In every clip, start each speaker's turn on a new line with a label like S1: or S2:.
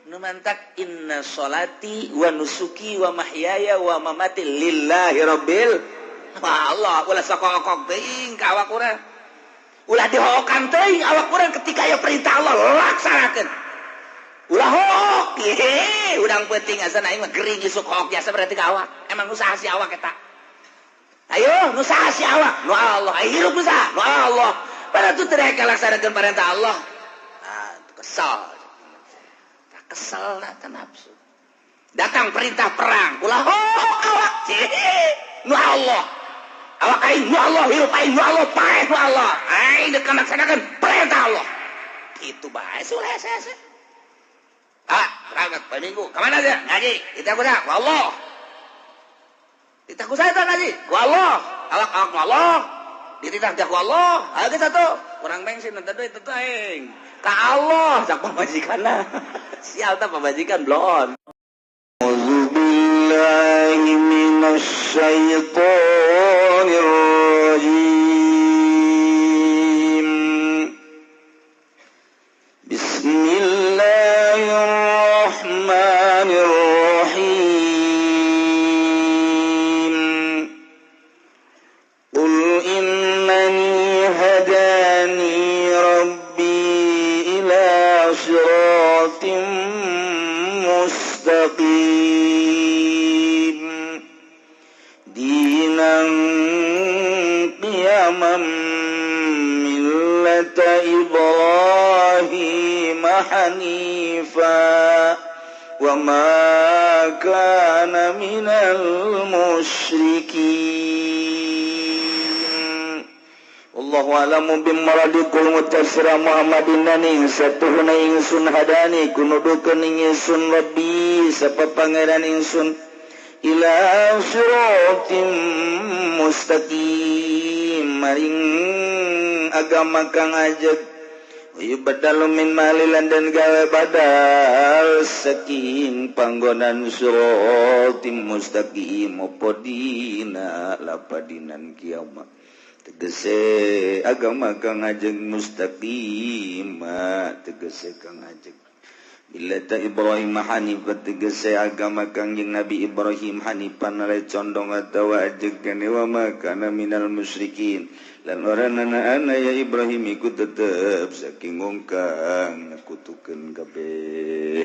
S1: Nu mantak inna sholati wa nusuki wa mahyaya wa mamati lillahi rabbil. Wah Allah, ulah sokok-okok teuing ka awak urang. Ulah dihohokan teuing awak urang ketika aya perintah Allah laksanakeun. Ulah hook, hehe, udang penting asa aing mah gering isuk hook biasa berarti ka awak. Emang usaha si awak eta. Ayo, nu saha si awak? Nu Allah. Ayo hirup nu saha? Nu Allah. Pada tu teu laksanakeun perintah Allah. Ah, kesal. Tak kesal na nafsu. Datang perintah perang, ulah hook awak. Nu Allah. Awak aing nu Allah, hirup aing nu Allah, paeh nu Allah. Aing dek laksanakeun perintah Allah. Kitu bae ulah hese. Ah, berangkat poe Minggu. Kemana aja? Ngaji. Kita kuda, ku Allah. Ditah ku saya ngaji. Ku Allah. Awak awak ku Allah. Dititah ku Allah. Ayo kita satu. Kurang bensin nanti duit itu aing. Ka Allah cak pamajikanna. Sial tah pamajikan bloon.
S2: A'udzubillahi minasyaitonir rajim. Bismillahirrahmanirrahim. Qul innani hadani rabbi ila siratim mustaqim dinan qiyaman millata Ibrahim hanifa wa ma kana minal musyrikin. Allahu a'lamu bimradikul mutassira Muhammadin nani satuhuna ingsun hadani kunudukeun ingsun rabbi sapa pangeran ingsun ila siratim mustaqim maring agama kang ajeg yubadalu min malilan dan gawe badal saking panggonan siratim mustaqim apa dina lapadinan kiamat tegese agama kang ajeg mustaqim tegese kang ajeg Millata Ibrahim hanifah tegese agama kangjeng Nabi Ibrahim hanifan ale condong atawa ajeg kene wa ma kana minal musyrikin lan ora ana ya Ibrahim iku tetep saking wong kang nyekutukeun kabeh.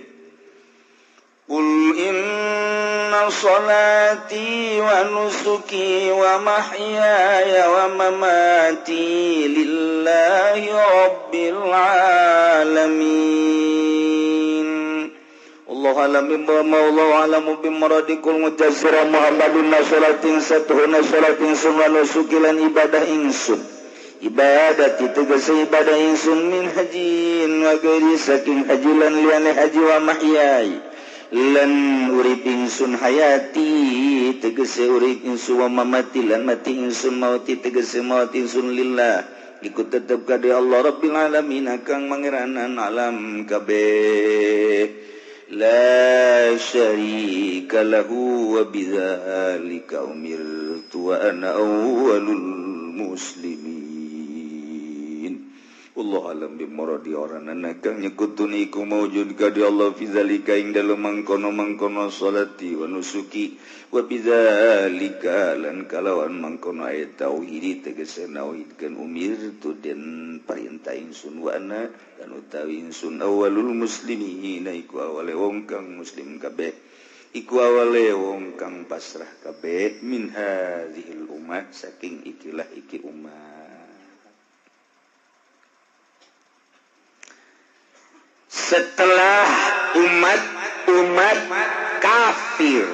S2: Qul inna salati wa nusuki wa mahyaya wa mamati lillahi rabbil alamin. Allah alam bima Allah alamu bimradikul mujassira Muhammadun nasalatin satuhuna salatin summa nusuki lan ibadah ingsun ibadati tegese ibadah ingsun min hajin wa ghairi saking haji lan liyane haji wa mahyai lan urip ingsun hayati tegese urip ingsun wa mamati lan mati ingsun mauti tegese maut ingsun lillah ikut tetep ka Allah rabbil alamin kang mangeranan alam kabeh la syarika lahu wa bidzalika umirtu wa ana awwalul muslimin. Allah alam bimuradi oranana kang nyekutuni iku maujud ka di Allah fi zalika ing dalem mangkono-mangkono salati wa nusuki wa bidzalika lan kalawan mangkono ayat tauhid tegese nauhidkeun umirtu den perintah ingsun wa ana lan utawi ingsun awalul muslimin iku awale wong kang muslim kabeh iku awale wong kang pasrah kabeh min hadzihil ummah saking ikilah iki ummah.
S1: Setelah umat-umat kafir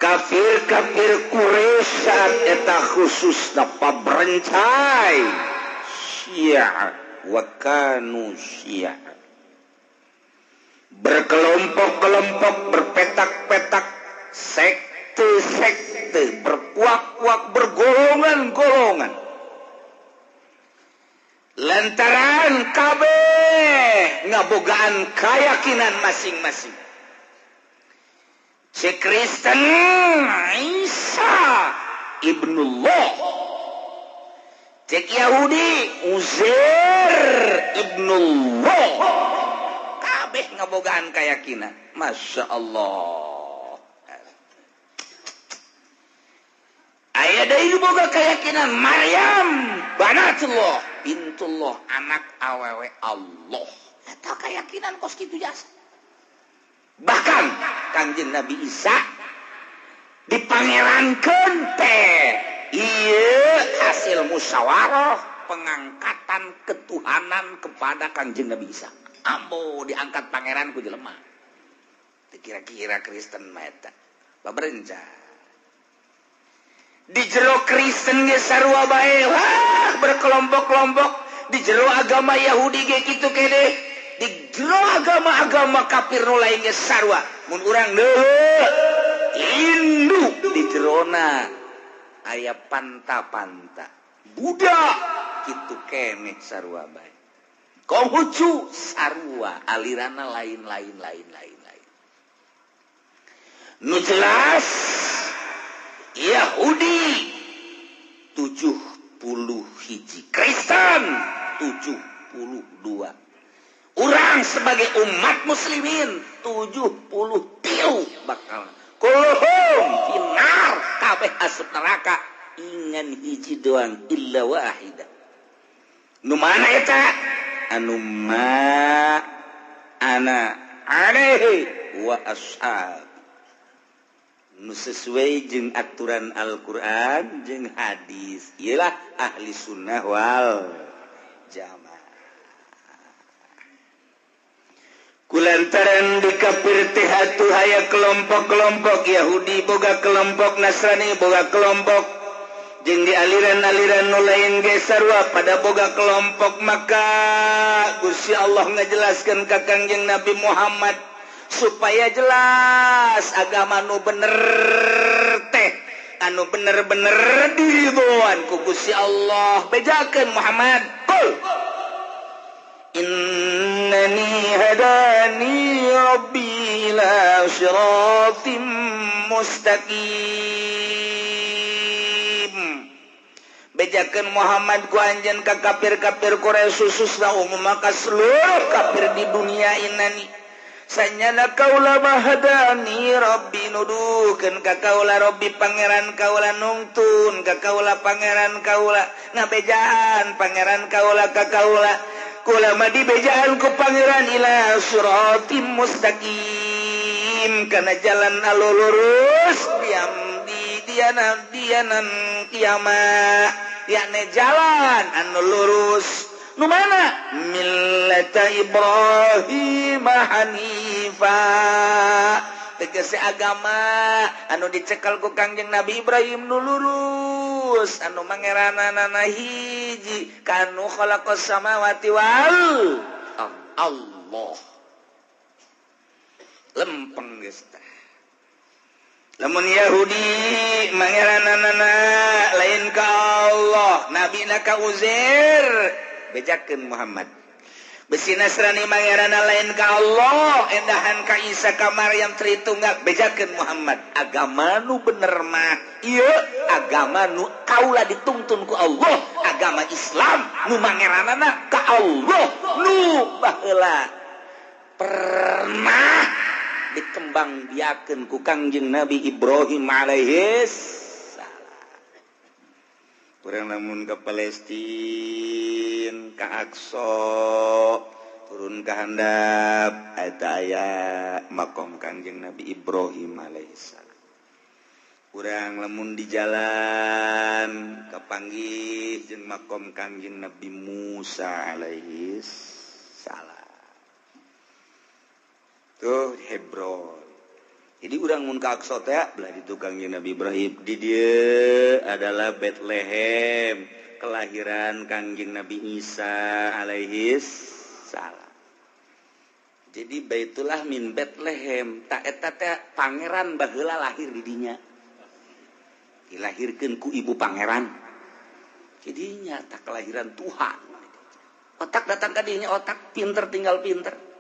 S1: kafir-kafir Quraisy saat eta khususna pabrencai Syiah wa kanu Syiah berkelompok-kelompok berpetak-petak sekte-sekte berpuak-puak bergolongan-golongan lantaran kabeh ngabogaan keyakinan masing-masing. Si Kristen Isa ibnullah, cek Yahudi Uzair ibnullah. Kabeh ngabogaan keyakinan. Masya Allah. Aya deui boga keyakinan Maryam banatullah, bintullah, anak awewe Allah. Eta keyakinan kos kitu jasa. Bahkan Kangjeng Nabi Isa dipangerankeun teh ieu hasil musyawarah pengangkatan ketuhanan kepada Kangjeng Nabi Isa. Ambo diangkat pangeran ku jelema. Teu kira-kira Kristen mah eta. Baberenca. Di jero Kristen ge sarua bae, wah berkelompok-kelompok. Di jero agama Yahudi ge kitu kene. Di jero agama-agama kafir nu lain ge sarua. Mun urang deuleu Hindu di jerona aya panta-panta. Buddha kitu keneh sarua bae. Konghucu sarua, aliranna lain-lain lain lain lain. Nu jelas Yahudi 71, Kristen 72. Urang sebagai umat muslimin 73 bakal kulluhum finnar, kabeh asup neraka ingan hiji doang, illa wahida. Nu mana eta? Anu ma ana alaihi wa ashab. Nu sesuai jeung aturan Al-Qur'an jeung hadis. Iyalah ahli sunnah wal jamaah. Kulantaran di kafir teh atuh aya kelompok-kelompok Yahudi boga kelompok, Nasrani boga kelompok, jeung di aliran-aliran nu lain ge sarua pada boga kelompok. Maka Gusti Allah ngajelaskeun ka Kangjeng Nabi Muhammad supaya jelas agama nu bener teh anu bener-bener diridhoan ku Gusti Allah. Bejakeun Muhammad, qul innani hadani rabbi ila siratim mustaqim. Bejakeun Muhammad ku anjeun ka kafir-kafir Quraisy khususna umum maka seluruh kafir di dunia inani. Sanyana kaula mahadani rabbi, nuduhkeun ka kaula rabbi pangeran kaula, nungtun ka kaula pangeran kaula, ngabejaan pangeran kaula ka kaula. Kula mah dibejaan ku pangeran ila siratim mustaqim, kana jalan anu lurus diam di dianan dianan kiamat, yakni jalan anu lurus. Nu mana? Millata Ibrahim hanifa. Tegese agama anu dicekal ku Kangjeng Nabi Ibrahim nu lurus, anu mangeranana hiji, kanu khalaqas samawati wal Allah. Lempeng geus tah. Lamun Yahudi mangeranana lain ka Allah, nabina ka Uzair, bejakeun Muhammad. Besi Nasrani mangerana lain ka Allah, endahan ka Isa ka Maryam Tritunggal, bejakeun Muhammad. Agama nu bener mah ieu agama nu kaula dituntun ku Allah, agama Islam nu mangeranana ka Allah, nu baheula pernah dikembangbiakeun ku Kangjeng Nabi Ibrahim alaihis salam. Urang lamun ke Palestina, ka Aqsa, turun ka handap eta aya makom Kangjeng Nabi Ibrahim alaihissalam. Urang lamun di jalan kapanggih jeung makom Kangjeng Nabi Musa alaihissalam. Tuh di Hebron. Jadi urang mun ka Aqsa teh belah ditu Kangjeng Nabi Ibrahim. Di dieu adalah Bethlehem, kelahiran Kangjeng Nabi Isa alaihis salam. Jadi Baitullah min Bethlehem, tak eta teh pangeran baheula lahir di dinya. Dilahirkeun ku ibu pangeran. Jadinya tak kelahiran Tuhan. Otak datang ka dinya, otak pinter tinggal pinter.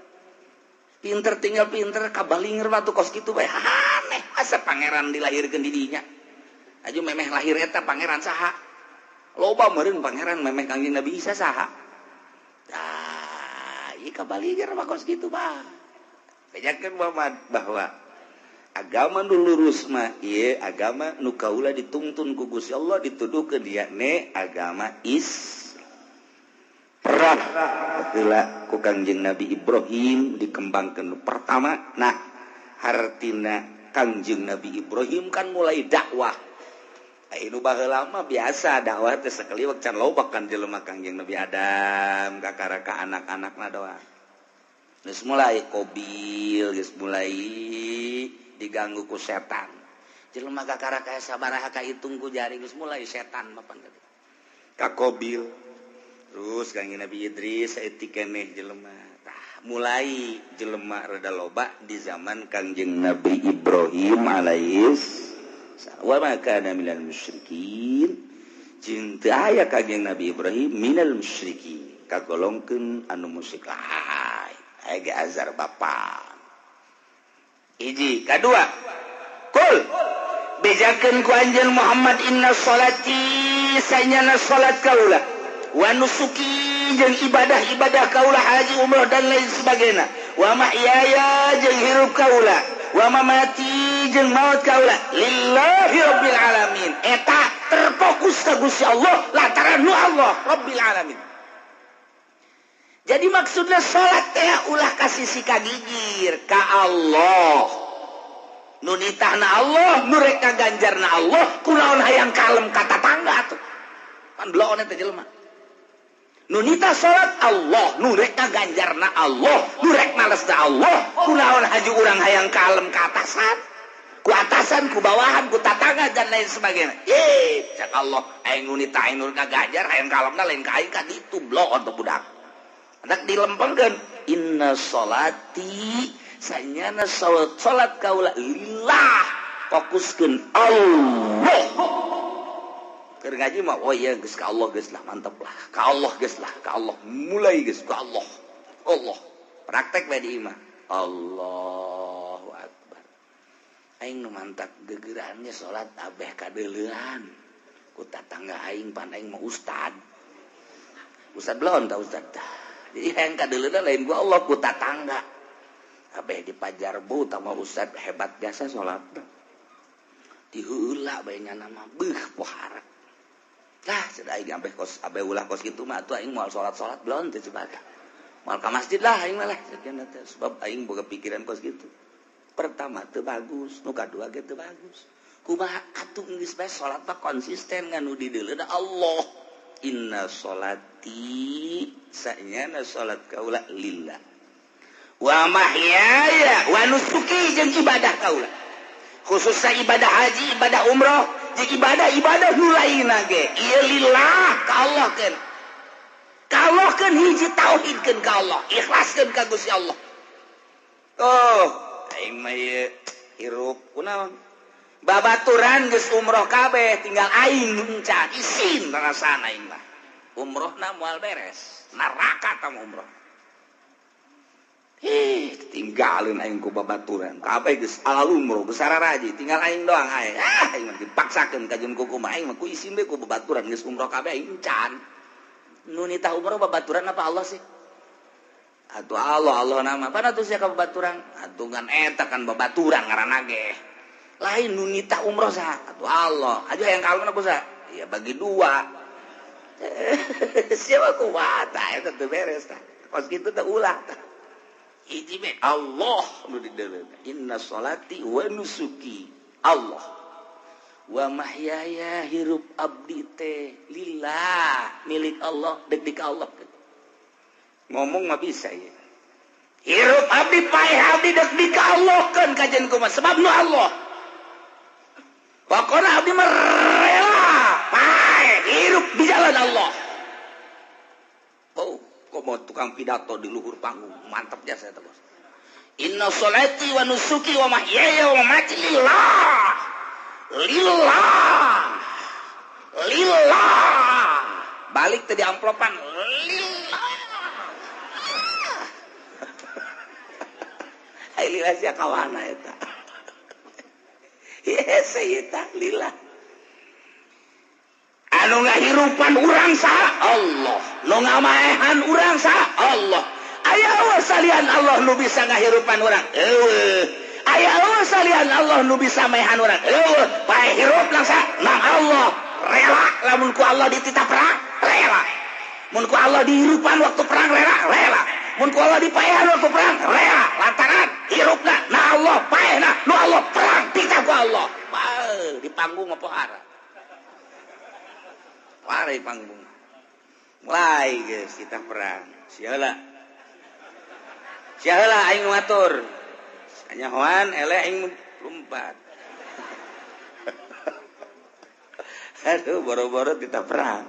S1: Pinter tinggal pinter kabalinger batu kos kitu bae. Aneh asa pangeran dilahirkeun di dinya. Aju memeh lahir eta pangeran saha? Loba meureun pangeran memeh Kangjeng Nabi Isa saha? Tah, ieu kabalinger mah kos kitu bae. Bejakeun Muhammad bahwa agama nu lurus mah ieu agama nu kaula dituntun ku Gusti Allah dituduhkeun yakni agama Islam. Perah heula ku Kangjeng Nabi Ibrahim dikembangkeun nu pertama. Nah, hartina Kangjeng Nabi Ibrahim kan mulai dakwah. Anu baheula mah biasa dakwah teh sakaliwat can loba kan jelema Kangjeng Nabi Adam kakara ka anak-anakna doang. Geus mulai Kobil, geus mulai diganggu ku setan. Jelema kakara kaya sabaraha kahitung ku jari geus mulai setan mapan ka Kobil. Terus Kangjeng Nabi Idris saeutik keneh jelema. Tah mulai jelema rada loba di zaman Kangjeng Nabi Ibrahim alaihis salam. Wa ma kana minal musyrikin. Jeung teu aya Kangjeng Nabi Ibrahim minal musyrikin. Kagolongkeun anu musyrik lain. Aya ge azar bapa. Hiji, kadua. Kul bejakeun ku anjeun Muhammad inna sholati sanyana salat kaula wa nusuki jeung ibadah-ibadah kaula haji umroh dan lain sebagainya wa mahyaya jeung hirup kaula wa mamati jeung maut kaula lillahi rabbil alamin. Eta terfokus ka Gusti Allah lantaran nu Allah rabbil alamin. Jadi maksudnya salat teh ulah ka sisi kagigir ka Allah nu nitahna Allah nu rek kaganjarna Allah kunaon hayang kalem ka tatangga atuh pan bloon eta jelema. Nunita salat Allah, nu rek ngaganjarna Allah, nu rek malesna Allah, kunaon haji urang hayang kalem ka atasan, ku atasan, ku bawahan, ku tatangga dan lain sebagainya. Ih, cak Allah, aing nunita aing nu ngaganjar, hayang kalemna lain ka aing ka ditu bloon teh budak. Anak dilempengkeun, inna sholati sanyana salat kaula lillah, fokuskeun Allah. Keur ngaji mah oh iya geus ka Allah geus lah mantap lah. Ka Allah geus lah, ka Allah mulai geus ka Allah. Allah. Praktek bae di imah. Allahu akbar. Aing nu mantak gegerannya salat abeh kadeuleuan. Ku tatangga aing pan aing mah ustad. Ustad belon ta ustad. Jadi hayang kadeuleuan lain ku Allah ku tatangga. Abeh dipajarbu tama ustad hebat biasa salat. Diheula bae nya nama beuh pohara. Lah sudah aing ambeh kos abeh ulah kos kitu mah atuh aing moal salat-salat belon teh coba. Moal ka masjid lah aing mah lah sebab aing boga pikiran kos kitu. Pertama teu bagus, nu kadua ge teu bagus. Kumaha atuh geus bae salat mah konsisten ngan nu dideuleuna Allah. Inna sholati sanyana salat kaula lillah. Wa mahyaya wa nusuki jeung ibadah kaula. Khususnya ibadah haji, ibadah umroh, jeung ibadah-ibadah nu lainna ge ieu lillah ka Allah keun. Ka Allah keun hiji tauhidkeun ka Allah, ikhlaskeun ka Gusti Allah. Oh, aing mah ieu hirup kunaon? Babaturan geus umroh kabeh, tinggal aing nu encan isin rasana aing mah. Umrohna moal beres, neraka tah umroh. Hih, tinggalin aing ku babaturan. Kabeh geus ala umroh, geus sararaji, tinggal aing doang aing. Ah, aing mah dipaksakeun ka jeung kumaha aing mah ku isin we ku babaturan geus umroh kabeh aing encan. Nu nitah umroh babaturan apa Allah sih? Atuh Allah, Allah nama. Pan atuh sia ka babaturan? Atuh ngan eta kan babaturan ngaranna ge. Lain nu nitah umroh saha? Atuh Allah. Aja hayang kalem ku saha? Ya bagi dua. Siapa kumaha tah eta teu beres tah. Kos kitu teh ulah tah. Hiji me Allah nu dideuleuna. Inna sholati wa nusuki Allah wa mahyaya hirup abdi teh lillah milik Allah dek di ka Allah. Ngomong mah bisa ya. Hirup abdi paeh abdi dek di ka Allah keun kajen kumaha sebab nu Allah. Pokona abdi mah rela paeh hirup di jalan Allah. Oh, kok mau tukang pidato di luhur panggung mantap jasa eta bos. Inna sholati wa nusuki wa mahyaya wa mamati lillah. Lillah. Lillah. Balik tadi amplopan lillah. Ai lillah sia kawana eta. Yes, eta lillah. Anu ngahirupan urang saha? Allah. Nu ngamaehan urang saha? Allah. Aya eueuh salian Allah nu bisa ngahirupan urang? Eueuh. Aya eueuh salian Allah nu bisa maehan urang? Eueuh. Paeh hirup langsa nang Allah. Rela lamun ku Allah dititah perang, rela. Mun ku Allah dihirupan waktu perang, rela, rela. Mun ku Allah dipaehan waktu perang, rela. Lantaran hirupna na Allah, paehna nu Allah, perang titah ku Allah. Bae di panggung apa ara? Pare panggung. Mulai guys kita perang. Sialah. Sialah aing nu ngatur. Kanyahoan eleh aing lompat. Aduh, boro-boro kita perang.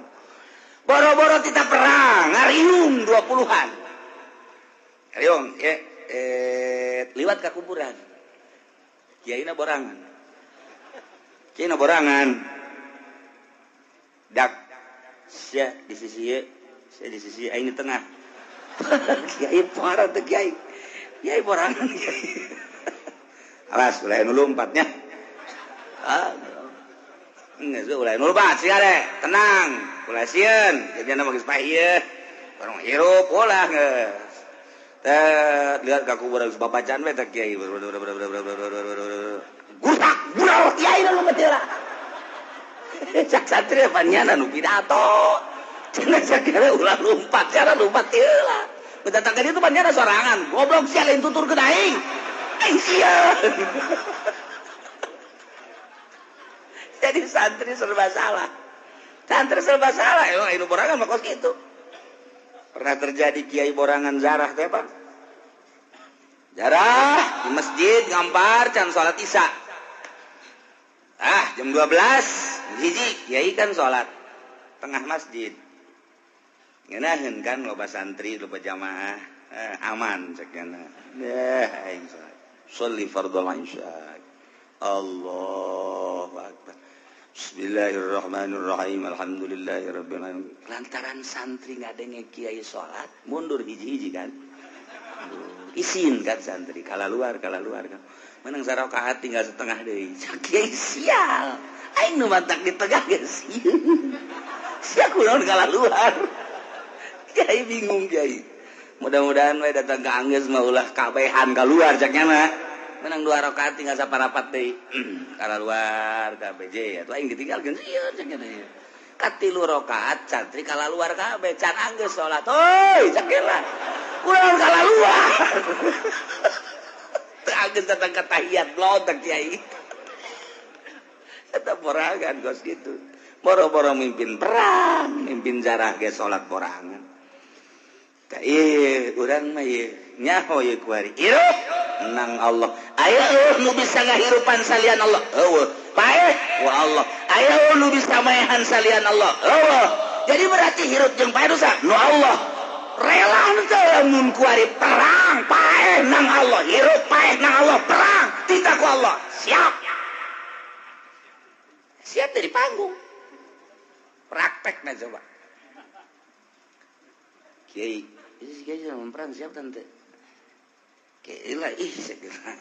S1: Boro-boro kita perang, ngariung 20-an. Ngariung, ya, liwat ke kuburan. Kiaina borangan. Kiaina borangan. Dak, sia di sisi ieu, sia di sisi aing di tengah. Kiai parah teh kiai. Kiai borangan kiai. Alas, ulah nu lompatnya. Ah, geus ulah nu lompat sia deh, tenang. Ulah sieun, jadinya mah geus paeh ieu. Barang hirup ulah geus. Teh lihat ka kuburan geus babacaan we teh kiai. Gutak, bural kiai nu lompat heula. Cak satria panyana nu pidato. Cenah sakira ulah lompat, cara lompat heula. Mendatangkan itu panyana sorangan. Goblok sia lain tutur ke aing. Aing sieun. Jadi santri serba salah. Santri serba salah. Emang anu borangan mah kos kitu. Pernah terjadi kiai borangan zarah teh, Pak. Jarah di masjid ngampar can salat Isya. Ah, jam 12 hiji kiai kan salat tengah masjid. Ngeunaheun kan loba santri, loba jamaah, aman cek nya. Deh aing salat. Sholli fardhol isya. Allahu akbar. Bismillahirrahmanirrahim. Alhamdulillahirabbil alamin. Lantaran santri ngadenge kiai salat, mundur hiji-hiji kan. Isin kan santri, kala luar kan. Menang sarakaat tinggal setengah deui. Kiai sial. Aing nu mantak di tengah geus. Sia kunaon kala luar. Kiai bingung kiai. Mudah-mudahan we datang ka anggeus mah ulah kabehan kaluar cak nya mah. Menang 2 rakaat tinggal saparapat deui. Kala luar KBJ atuh aing ditinggalkeun sieun cak nya teh. Katilu rakaat santri kala luar kabeh can anggeus salat. Hoi cak lah. Kurang kala luar. Teu anggeus datang ka tahiyat blodak kiai. Eta borangan kos kitu. Boro-boro mimpin perang, mimpin jarah ge salat borangan. Tah ieu urang mah ieu nyaho ieu kuari. Hirup nang Allah. Aya nu bisa ngahirupan salian Allah. Eueuh. Paeh wa Allah. Aya nu bisa maehan salian Allah. Eueuh. Jadi berarti hirup jeung paeh dosa nu Allah. Rela teu lamun kuari perang paeh nang Allah, hirup paeh nang Allah, perang titah ku Allah. Siap. Siap dari panggung. Praktekna coba. Kiai, kiai sama perang siap tante. Kiai lah ih segera.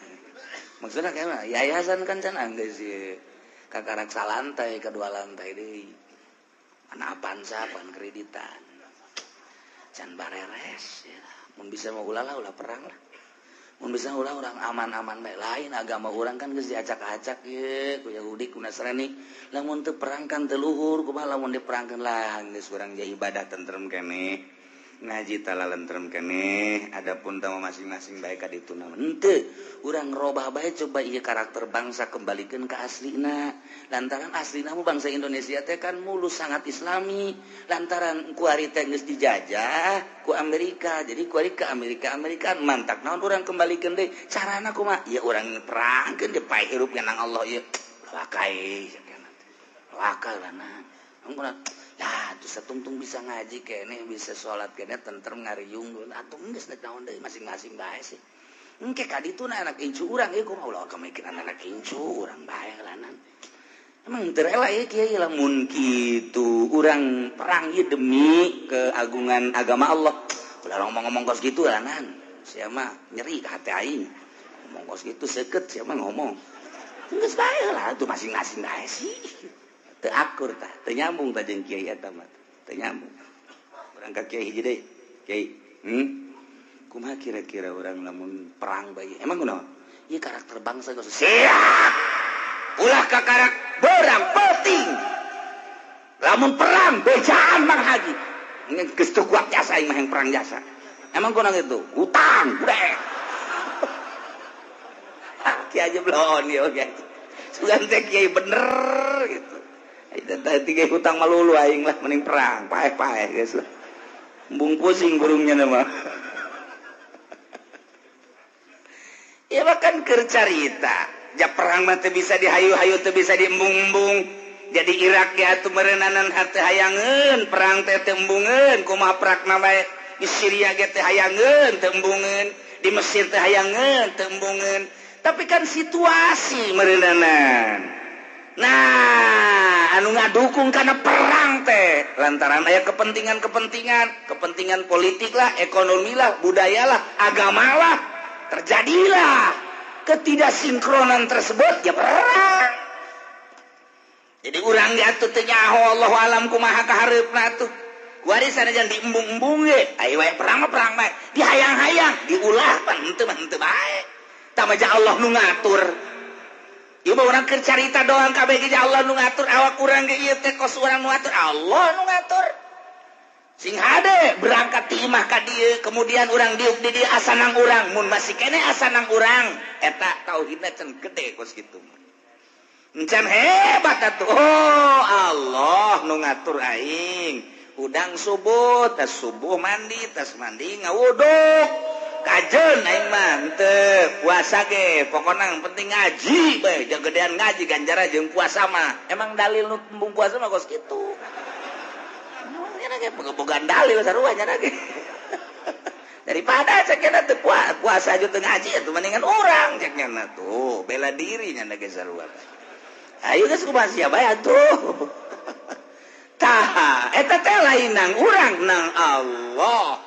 S1: Maksudnya kayak mah yayasan kan can anggeus sih. Kakarak salantai kedua lantai deui. Mana Avanza pan kreditan. Can bareres ya. Mun bisa mah ulah lah ulah perang lah. Mun bisa ulah urang aman-aman bae. Lain agama urang kan geus diacak-acak ye ku Yahudi ku Nasrani. Lamun teu perang kan teu luhur kumaha lamun diperangkeun lah geus urang jadi ibadah tentrem keneh. Ngaji tala lentrem keneh, adapun tama masing-masing bae ka ditu na henteu. Urang robah bae coba ieu karakter bangsa kembalikeun ka aslina. Lantaran aslina mah bangsa Indonesia teh kan mulus sangat islami. Lantaran kuari teh geus dijajah ku Amerika. Jadi kuari ke Amerika Amerika mantak naon urang kembalikeun deui. Carana kumaha? Ya urang perangkeun deui paeh hirup nang Allah ieu. Wakai wakal lana. Ampun. Ya, tuh satungtung bisa ngaji kene, bisa sholat kene, tentrem ngariung atuh geus naon deui masing-masing bae sih. Engke ka ditu na anak incu urang ieu kumaha ulah kemikiran anak incu urang bae lanan. Emang teu rela ieu kiai lamun kitu urang perang ieu demi keagungan agama Allah. Ulah ngomong-ngomong kos kitu lanan. Sia mah nyeri ka hati aing. Ngomong kos kitu seukeut sia mah ngomong. Geus bae lah tuh masing-masing bae sih. Teu akur tah, teu nyambung tah jeung kiai eta mah. Teu nyambung. Urang ka kiai hiji deui. Kiai, Kumaha kira-kira orang lamun perang bae? Emang kunaon? Ieu karakter bangsa geus siap. Ulah kakarak berang penting. Lamun perang bejaan Mang Haji. Geus teu kuat jasa aing mah yang perang jasa. Emang kunaon itu? Hutang, budek. Ki aja belon ya oke. Sugan teh kiai bener gitu. Tadi ge hutang malulu aing lah mending perang, paeh-paeh geus lah. Embung pusing burungnya mah. Ya bahkan keur carita, ja perang mah teu bisa dihayu-hayu, teu bisa diembung-embung. Jadi Irak ge atuh meureunnanan hate hayangeun, perang teh teu embungeun, kumaha prakna bae. Di Syria ge teu hayangeun, teu embungeun, di Mesir teu hayangeun, teu embungeun. Tapi kan situasi meureunnanan. Nah, anu ngadukung karena perang teh lantaran aya kepentingan-kepentingan, kepentingan politik lah, ekonomi lah, budaya lah, agama lah, terjadilah ketidaksinkronan tersebut ya perang. Jadi urang ge atuh teu nyaho Allahu alam kumaha kahareupna atuh. Kuari sanajan diembung-embung ge, aya wae perang mah perang bae, dihayang-hayang, diulah pan henteu mah henteu bae. Tamaja Allah nu ngatur. Ieu mah urang keur carita doang kabeh ge Allah nu ngatur, awak urang ge ieu teh kos urang nu ngatur, Allah nu ngatur. Sing hade berangkat ti imah ka dieu, kemudian urang diuk di dieu asanang urang, mun masih keneh asanang urang, eta tauhidna can gede kos kitu mah. Encan hebat atuh. Oh, Allah nu ngatur aing. Udang subuh, tas subuh mandi, tas mandi ngawuduk. Kajen aing mah henteu puasa ge, pokona yang penting ngaji bae, jagedean ngaji ganjaran jeung puasa mah. Emang dalil nu embung puasa mah kos kitu. Nya ge boga-bogaan dalil sarua nya ge. Daripada cek nya teu puasa jeung teu ngaji atuh mendingan urang cek nya tuh, bela diri nya ge sarua. Ayo geus kumaha sia bae atuh. Tah, eta teh lain nang urang nang Allah.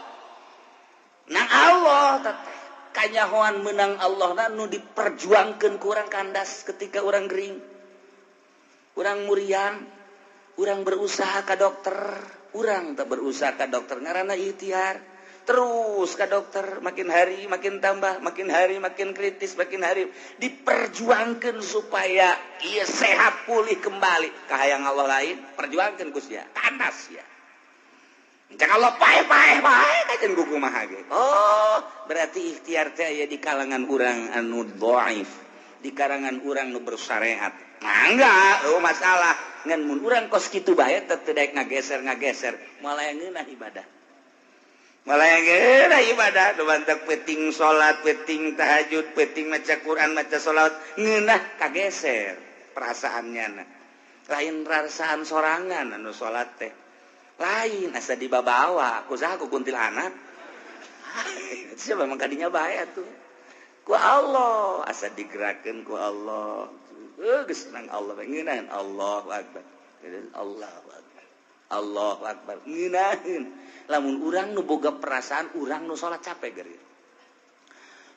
S1: Nang Allah teh kanyahoan menang Allah na nu diperjuangkeun ku urang kandas ketika urang gering. Urang muriang, urang berusaha ka dokter, urang teh berusaha ka dokter ngaranna ikhtiar. Terus ka dokter makin hari makin tambah, makin hari makin kritis, makin hari diperjuangkeun supaya ieu sehat pulih kembali. Kahayang Allah lain perjuangkeun ku sia, kandas sia. Cek Allah paeh-paeh bae kajen kumaha ge. Oh, berarti ikhtiar teh aya di kalangan urang anu dhaif, di kalangan urang nu bersyariat. Mangga, oh masalah. Ngan mun urang kos kitu bae teh teu daek ngageser-ngageser, moal aya ngeunah ibadah. Malah yang ngeunah ibadah, nu bantak peuting salat, peuting tahajud, peuting maca Quran, maca salat, ngeunah kageser perasaannya na. Lain perasaan sorangan anu salat teh. Lain asa dibabawa, ku saha ku kuntilanak. Siapa memang kadinya bae atuh. Ku Allah asa digerakkeun ku Allah. Geus nang Allah ngeunaheun Allahu akbar. Allahu akbar. Allahu akbar. Ngeunaheun. Lamun urang nu boga perasaan urang nu salat capek geus.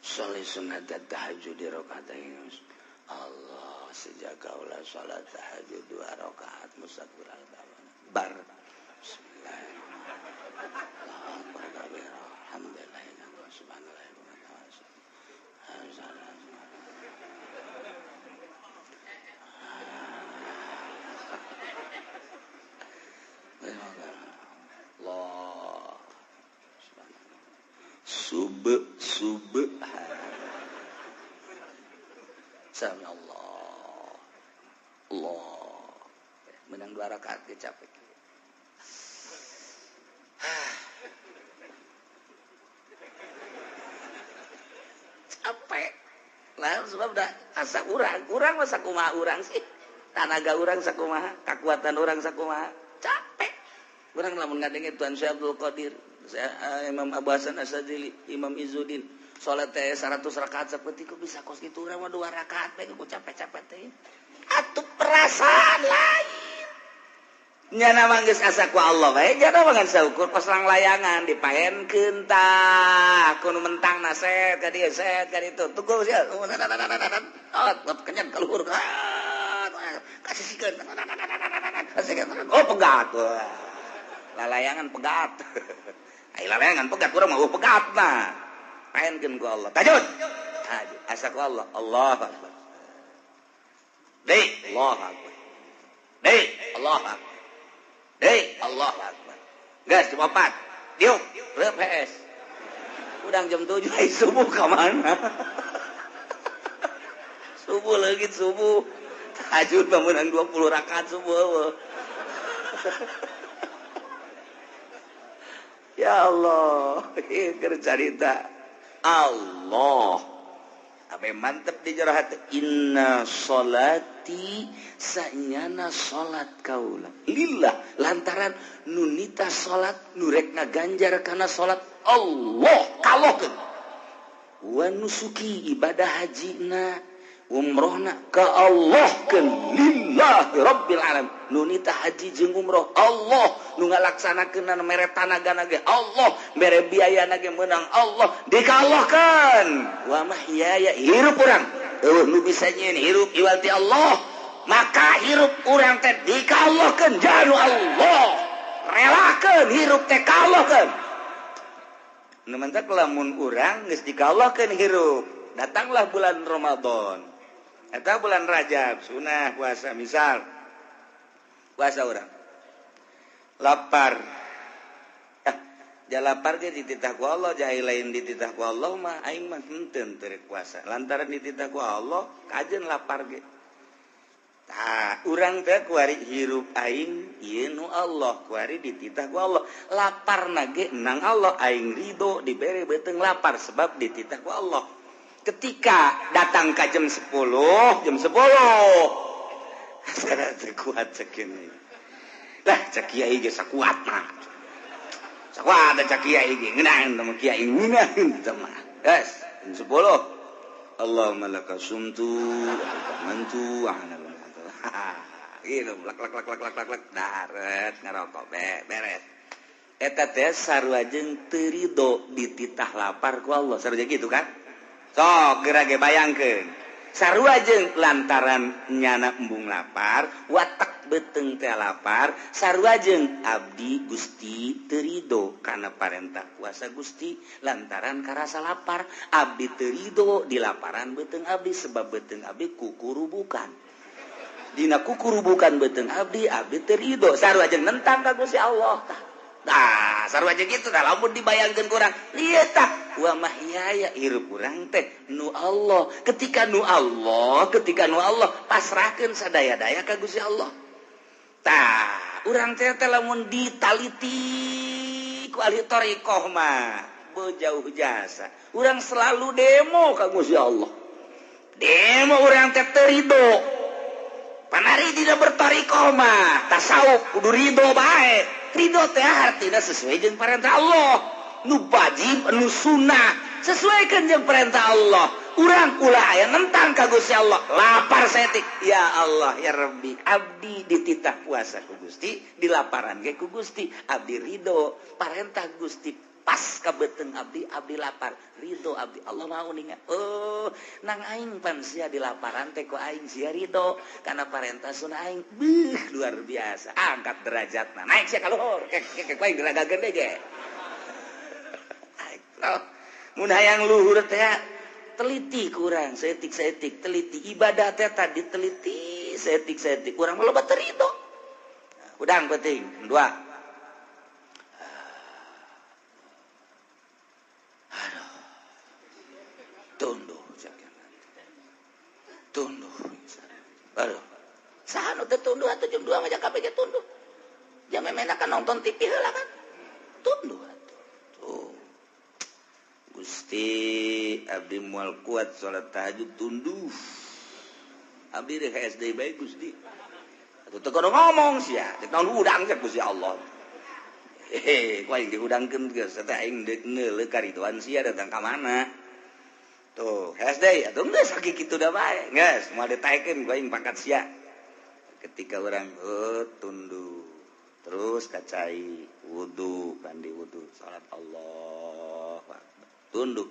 S1: Sholli sunat tahajud di rakaatain. Allah sejak kaula salat tahajud 2 rakaat musakural bar. Sami Allah. Allah. Menang 2 rakaat ge capek. Capek. Lah sebab dah asa urang, urang mah sakumaha urang sih. Tanaga urang sakumaha, kakuatan urang sakumaha. Capek. Urang lamun ngadenge Tuan Syekh Abdul Qadir, Imam Abu Hasan Asy-Syadzili, Imam Izzuddin, salat teh 100 rakaat saperti ku bisa kos kitu urang mah 2 rakaat bae ku capek-capek teh. Atuh perasaan lain. Nyana mah geus asa ku Allah bae, nyana mah ngan saukur kos langlayangan dipaenkeun tah, ku nu mentangna set ka dieu set ka ditu. Tunggu sia. Oh, kenyang ka luhur. Kasihkeun. Oh, pegat. Lalayangan pegat. Ai lalayangan pegat urang mah pegat mah. Paenkeun ku Allah. Tahajud. Tahajud. Asa ku Allah. Allahu akbar. Deui, Allahu akbar. Deui, Allahu akbar. Deui, Allahu akbar. Geus jam 4. Diuk, reup PS. Udang jam 7 ai subuh ka mana? Subuh leungit subuh. Tahajud mah meunang 20 rakaat subuh eueuh. Ya Allah, ieu keur carita Allah. Abe mantep di jero hati. Inna sholati sanyana salat kaula lillah, lantaran nunita salat nurek ngaganjar kana salat Allah kalohkeun. Wa nusuki ibadah hajina umrohna ka Allahkeun lillahi rabbil alamin. Nunita haji jeung umroh Allah nu ngalaksanakeun mere tanagana ge Allah, mere biayana ge meunang Allah, dikallahkeun. Wa mahyaya hirup urang eueuh nu bisa nyieun hirup iwal ti Allah, maka hirup urang teh dikallahkeun janu Allah, relakeun hirup teh kallahkeun. Nu mantak lamun urang geus dikallahkeun hirup, datanglah bulan Ramadan atau bulan Rajab sunah puasa, misal puasa orang lapar, ja lapar ge dititah ku Allah, ja lain dititah ku Allah mah aing mah henteu teu puasa, lantaran dititah ku Allah kajeun lapar ge. Tah urang teh kuari hirup aing ieu nu Allah, kuari dititah ku Allah, laparna ge nang Allah, aing ridho dibere beuteung lapar sebab dititah ku Allah. Ketika datang ke jam 10, jam 10 saya kuat cek ini lah, cek kiai ge sakuat mah, sakuat cek kiai ge ngeunaheun teh kiai ngeunaheun teh mah. Geus jam 10 Allahumma laka sumtu wa amantu wa ana gitu lak lak lak lak lak lak daret ngarokok beres. Eta teh sarua jeung teu rido dititah lapar ku Allah, sarua gitu kan? Sok geura ge bayangkeun. Sarua jeung lantaran nyana embung lapar, watak beuteung teh lapar, sarua jeung abdi Gusti teu rido kana parentah kuasa Gusti lantaran karasa lapar, abdi teu rido di laparan beuteung abdi sebab beuteung abdi kukurubukan. Dina kukurubukan beuteung abdi, abdi teu rido, sarua jeung nentang ka Gusti Allah tah. Nah, sarua jeung kitu tah lamun dibayangkeun kurang. Ieu tah wa mahyaya hirup urang teh nu Allah. Ketika nu Allah, ketika nu Allah pasrahkeun sadaya-daya ka Gusti Allah. Tah, urang teh teh lamun ditaliti ku ahli thariqah mah bejauh jasa. Urang selalu demo ka Gusti Allah. Demo urang teh teu rido. Panari dina berthariqah mah tasawuf kudu rido bae. Ridho teh artinya sesuai jeung perintah Allah, nu wajib nu sunnah sesuaikan jeung perintah Allah. Urang ulah aya nentang ka Gusti Allah, lapar saeutik ya Allah ya Rabbi, abdi dititah puasa ku Gusti, dilaparan ge ku Gusti, abdi ridho parentah Gusti pas ka beuteung abdi, abdi lapar ridho abdi Allah mau ninga. Oh nang aing pan sia dilaparan teh ku aing sia ridho karena parentah sunah aing. Beuh luar biasa, angkat derajatna naik sia ka luhur kek kek ku aing diragakeun deui ge. Mun hayang luhur teh teliti kurang saeutik-saeutik, teliti ibadah teh tadi teliti saeutik-saeutik, urang mah loba teu ridho. Udang penting dua. Tunduh tunduh aduh saha nu teu tunduh atuh jam 2 mah kabeh ge tunduh, jam memena kan nonton TV heula kan tunduh atuh. Tuh Gusti abdi moal kuat salat tahajud tunduh, abdi rek SD bae Gusti atuh teu kudu ngomong sia teh naon hudang cek Gusti Allah. Hehe ku aing dihudangkeun geus teh aing deuk neuleuh karidoan sia datang ka mana. Tuh, SD atuh geus sakitu da bae. Geus moal ditaekeun ku aing pangkat sia. Ketika urang tunduh, terus kacai wudu, mandi wudu, salat Allah tunduk.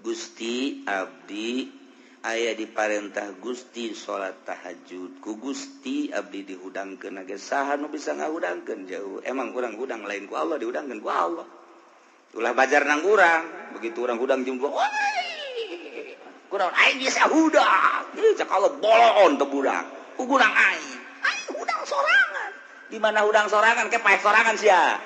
S1: Gusti abdi aya diparentah Gusti salat tahajud. Ku Gusti abdi dihudangkeun ge saha nu bisa ngahudangkeun jauh. Emang urang hudang lain ku Allah, dihudangkeun ku Allah. Ulah bajar nang urang, begitu urang hudang jam 2. Kurang aing biasa hudang. Ieu cek Allah bolon teu budak. Hudang aing. Aing hudang sorangan. Di mana hudang sorangan ke paeh sorangan sia.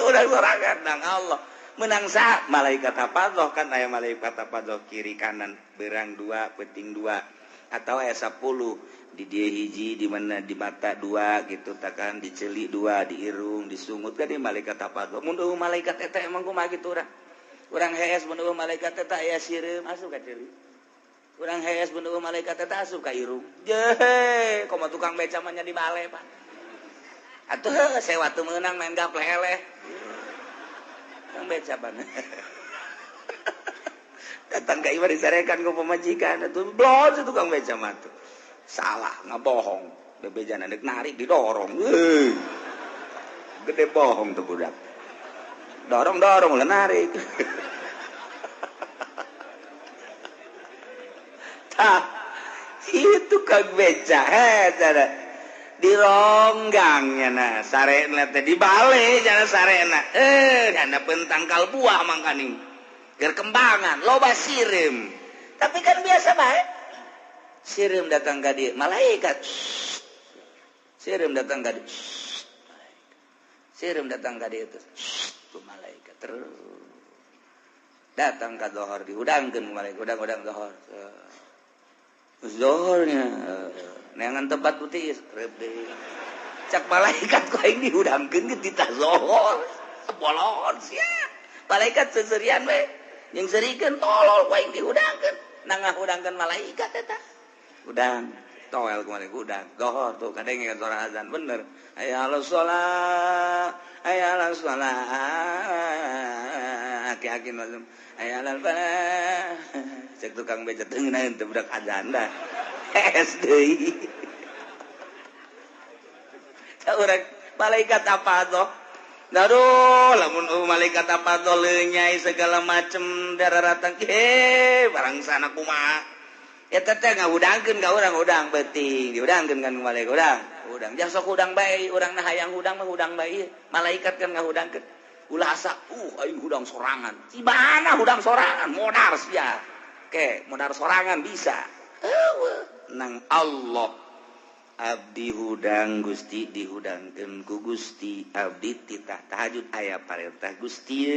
S1: Hudang sorangan nang Allah. Menang sa malaikat hafazoh kan aya malaikat hafazoh kiri kanan berang 2 peting 2 atau aya 10 di dia hiji di mana di mata 2 gitu takan di celik 2 di irung disungut kan di malaikat hafazoh. Mun eueuh malaikat eta emang kumaha kitu urang. Urang hees mun eueuh malaikat eta aya sireum asup ka celik. Urang hees mun eueuh malaikat eta asup ka irung. Jehe, komo tukang beca mah nya di bale Pak. Atuh sewa teu meunang main gapleh eleh. Tukang beca pan. Datang ka imah disarekan ku pamajikan atuh blon tukang beca mah tuh. Salah ngabohong, bebejana deuk narik didorong. Heuh. Gede bohong tuh budak. Dorong-dorong lah narik. Tah, itu kang beca cara dironggangnya nah sarena teh dibalik jana sarena jana pentangkal buah mangkaning keur kembangan loba sireum tapi kan biasa bae sireum datang ka dieu malaikat sireum datang ka dieu sireum datang ka dieu terus malaikat terus datang ka zohor dihudangkeun malaikat hudang-hudang zohor zohornya neangan tempat putih rep deui cak malaikat ku aing dihudangkeun ge titah zohor bolon sia malaikat seserian we jeung serikeun tolol ku aing dihudangkeun nangahudangkeun malaikat eta hudang toel ku malaikat hudang zohor tuh kadenge suara azan bener hayya 'alas shalah hayya 'alas shalah aki-aki mazum hayya 'alal falah cek tukang beca teu ngeunaheun teu budak azan dah hees deui cak urang malaikat apa tuh aduh lamun malaikat apa tuh lenyai segala macem darah-ratang barang sana kumaha eta teh ngahudangkeun ka urang hudang beuting dihudangkeun kan malaikat hudang hudang jang sok hudang bae urang na hayang hudang mah hudang bae malaikat kan ngahudangkeun ulah asa aing hudang sorangan cibana hudang sorangan modar sia ke modar sorangan bisa eueuh nang Allah abdi hudang Gusti dihudangkeun ku Gusti abdi titah tahajud aya parentah Gusti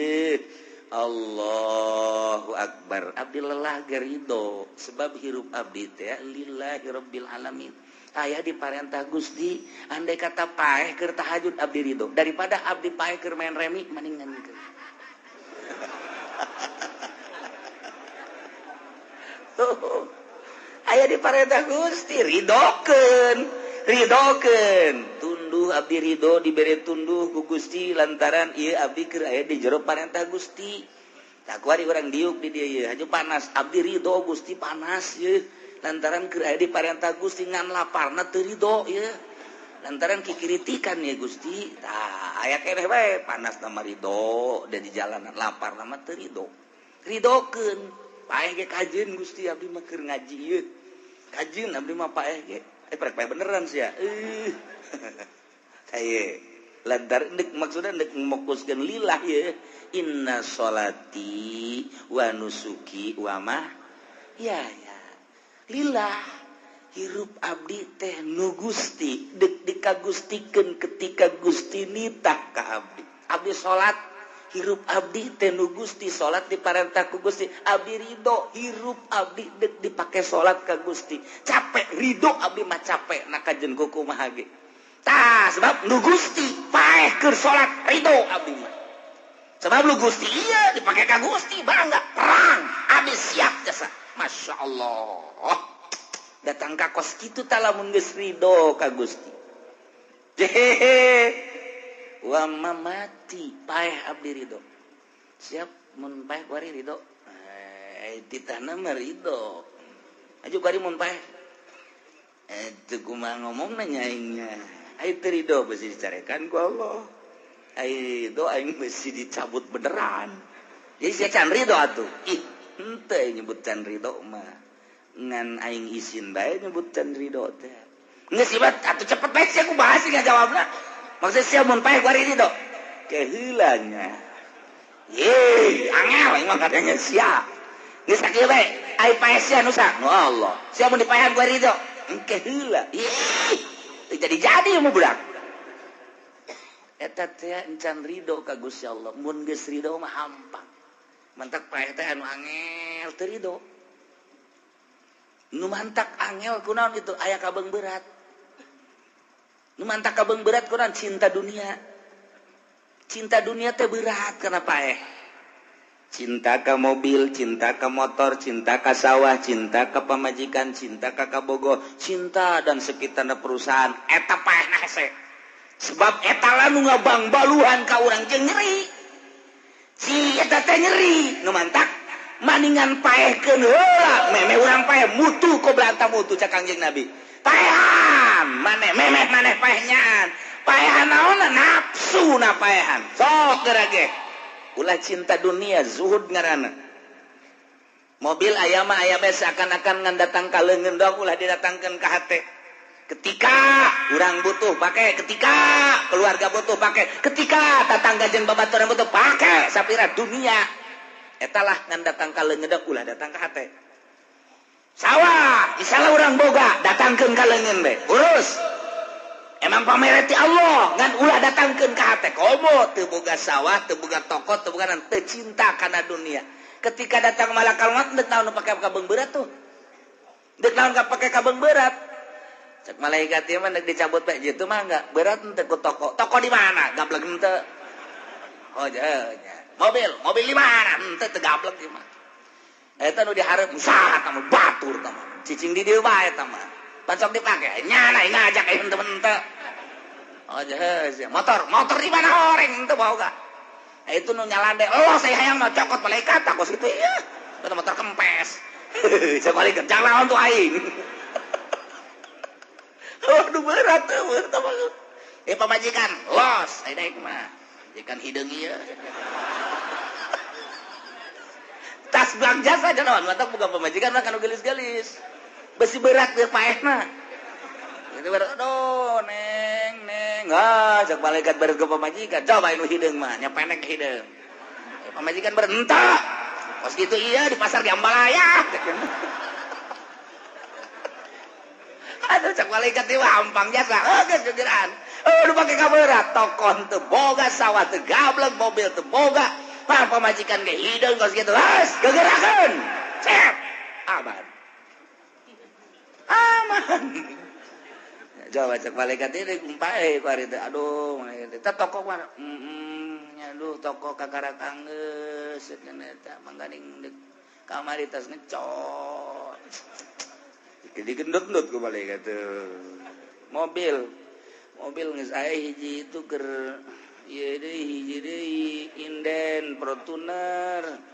S1: Allahu Akbar abdi lelah gerido sebab hirup abdi teh lillahi rabbil alamin aya diparentah Gusti andai kata paeh keur tahajud abdi ridho daripada abdi paeh keur main remi mendingan keur aya diparentah Gusti ridokeun ridokeun tunduh abdi ridho dibere tunduh ku Gusti lantaran ieu abdi keur aya di jero parentah Gusti tak kuari urang diuk di dieu ieu haju panas abdi ridho Gusti panas ieu lantaran keur aya di parentah Gusti ngan laparna teu ridho ieu lantaran kikiritikan ya Gusti tah aya keneh bae panas na ridho da di jalanan laparna mah teu ridho ridokeun paeh ge kajeun Gusti abdi mah keur ngaji ieu kajeun abdi mah paeh ge prek paeh beneran sia saye lantaran deuk maksudna deuk mokuskeun lillah ieu inna sholati wa nusuki wa ma ya ya lillah hirup abdi teh nu Gusti deuk dikagustikeun ketika Gusti nitah ka abdi abdi salat hirup abdi teh nu Gusti salat diparentah ku Gusti abdi ridho hirup abdi deuk dipake salat ka Gusti capek ridho abdi mah capek na kajeun kumaha ge tah sebab nu Gusti paeh keur salat ridho abdi mah sebab nu Gusti ieu dipake ka Gusti bangga perang abdi siap jasa Masya Allah datang ka kos kitu tah lamun geus ridho ka Gusti jehehe wa mamati paeh abdi ridho siap mun paeh kuari ridho titahna mah ridho aju kuari mun paeh teu kumaha ngomongna nya aingnya ai teu ridho beusi dicarekan ku Allah ai ridho aing beusi dicabut beneran jadi sia can ridho atuh ih henteu nyebut can ridho mah ngan aing isin bae nyebut can ridho teh geus ibat atuh cepet bae sia ku bahas sia jawabna maksud sia mun paeh kuari ridho Keheulanya. Ye, angel emang katanya sia. Geus sakieu bae, ai paeh sia nu sa. Nu Allah. Sia mun dipaehan ku ridho. Engke heula. Ih, teu jadi-jadi mu budak. Eta teh encan ridho ka Gusti Allah. Mun geus ridho mah hampang. Mantak paeh teh anu angel teu ridho. Nu mantak angel kunaon itu aya kabeung berat. Nu mantak kabeung berat kunaon cinta dunia. Cinta dunia teh berat kana paeh. Cinta ka mobil, cinta ka motor, cinta ka sawah, cinta ka pamajikan, cinta ka kabogo, cinta dan sekitarna perusahaan. Eta paehna hese. Sebab eta lah nu ngabangbaluhan ka urang jeung nyeri. Si eta teh nyeri, nu mantak maningan paehkeun heula, memeh urang paeh mutu qobla mutu cak Kangjeng Nabi. Paehan, maneh memeh maneh paehnyaan. Paehan naonna nafsu na paehan. Sok geura ge. Ulah cinta dunia zuhud ngaranna. Mobil aya mah aya bae seakan-akan ngan datang ka leungeun doang ulah didatangkeun ka hate. Ketika urang butuh pakai, ketika keluarga butuh pakai, ketika tatangga jeung babaturan butuh pakai, sapira dunia. Eta lah ngan datang ka leungeun doang ulah datang ka hate. Sawah, misalnya urang boga datangkeun ka leungeun bae. Urus. Emang pamereti Allah ngan ulah datangkeun ka hate komo teu boga sawah, teu boga toko, teu boga teu cinta kana dunia. Ketika datang malakal maut deuk naon pake kabeung berat tuh. Deuk naon pake kabeung berat. Cek malaikat ieu mah deuk dicabut bae jitu mah enggak berat henteu ku toko. Toko di mana? Gablek henteu. Oh nya. Mobil, mobil di mana? Henteu teu gablek ieu mah. Eta nu dihareup saha tah mah batur tah mah. Cicing di dieu bae tah mah. Pancok dipake nyana ngajak ieu henteu henteu. Oh jelas, motor, motor di mana orang itu bawa gak? Itu nu nyalande, oh saya hayang mau cokot malaikat, aku situ ya, itu motor kempes. Saya balik kerja lawan tuh aing. Aduh berat tuh, berat apa? Pamajikan, los, saya naik mah, majikan hideung ieu. Tas belanja saja naon, mantap bukan pamajikan mah kanu gelis-gelis. Besi berat teu paehna. Itu berat, aduh, neng, neng, ah, cak malaikat berat ke pamajikan, coba nu hideung mah, nya pendek hideung. Pamajikan berentak, kos gitu iya di pasar di Ambalaya. Aduh, cak malaikat ieu hampang jasa, geus gegeran. Oh, nu pake kaberat, tokon teu boga, sawah teu gablek, mobil teu boga, pang pamajikan ge hideung kos gitu, geus gegerakeun. Cep, aman. Aman. Coba cek malaikat ini kumpae ku ari teh. Aduh, malaikat teh toko mana? Aduh, toko kakarak anggeus cenah eta mangganing deuk kamari tas ngecot. Digendut-gendut ku malaikat teh. Mobil. Mobil geus aya hiji itu keur ieu deui hiji deui inden Fortuner.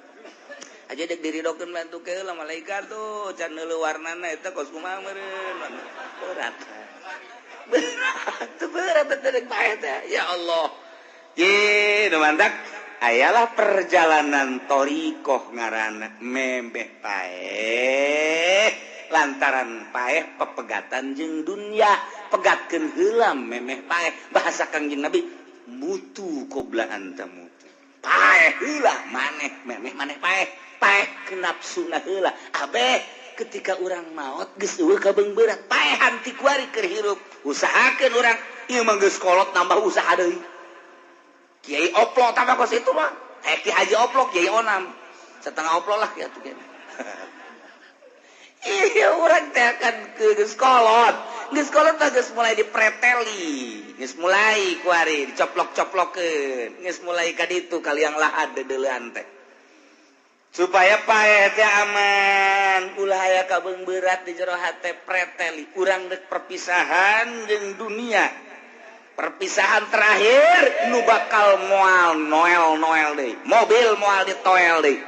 S1: Aja dek diridokeun bantu ke lah malaikat tuh can neuleuh warnana eta kos kumaha meureun. Berat. Berat, berat teh paeh teh. Ya Allah. Ye, nu mantak ayalah perjalanan thoriqoh ngaranna memeh paeh lantaran paeh pepegatan jeung dunya, pegatkeun heula memeh paeh. Bahasa Kangjeng Nabi mutu qobla antamutu. Paeh heula maneh memeh maneh paeh. Paeh kenapsuna heula. Abeh ketika urang maot geus eueuh kabeung berat paehan ti kuari keur hirup usahakeun urang ieu mah geus kolot nambah usaha deui. Kiai oplok tambah kos itu mah ki haji oplok kiai onam setengah oplok lah ya tuh. Iya urang teh akan geus kolot, geus kolot mah geus mulai dipreteli, geus mulai kuari dicoplok-coplokeun, geus mulai ka ditu kaliang lahat deudeulean teh. Supaya paeh teh aman, ulah aya kabeung berat di jero hate preteli. Urang deuk perpisahan jeung dunia. Perpisahan terakhir nu bakal moal noel-noel deui. Mobil moal ditoel deui.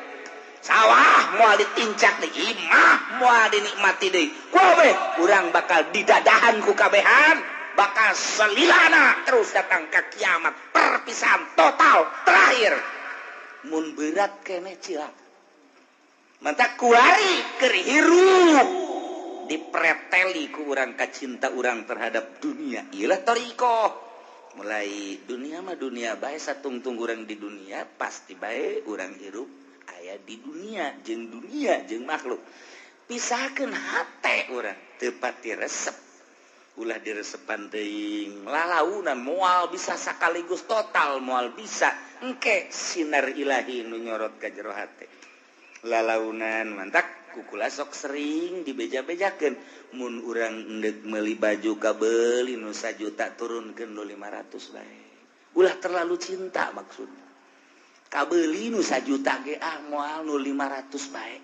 S1: Sawah moal ditincak deui, imah moal dinikmati deui. Kabeh urang bakal didadahan ku kabehan, bakal selilana terus datang ke kiamat. Perpisahan total terakhir. Mun berat keneh cilaka. Mantak kuari keur hirup dipreteli ku urang kacinta urang terhadap dunia. Ieulah thoriqoh. Mulai dunia mah dunia bae, satungtung urang di dunia pasti bae urang hirup aya di dunia jeung dunia jeung makhluk. Pisahkeun hate urang, teu pati resep. Ulah diresepan teuing lalaunan, moal bisa sakaligus total, moal bisa. Engke sinar ilahi nu nyorot ka jero hate. Lalaunan mantak kukula sok sering dibeja-bejakeun, mun urang endek meuli baju kabeuli nu sajuta, turunkeun nu 500 bae. Ulah terlalu cinta maksudna. Kabeuli nu sajuta ge ah moal, nu 500 bae.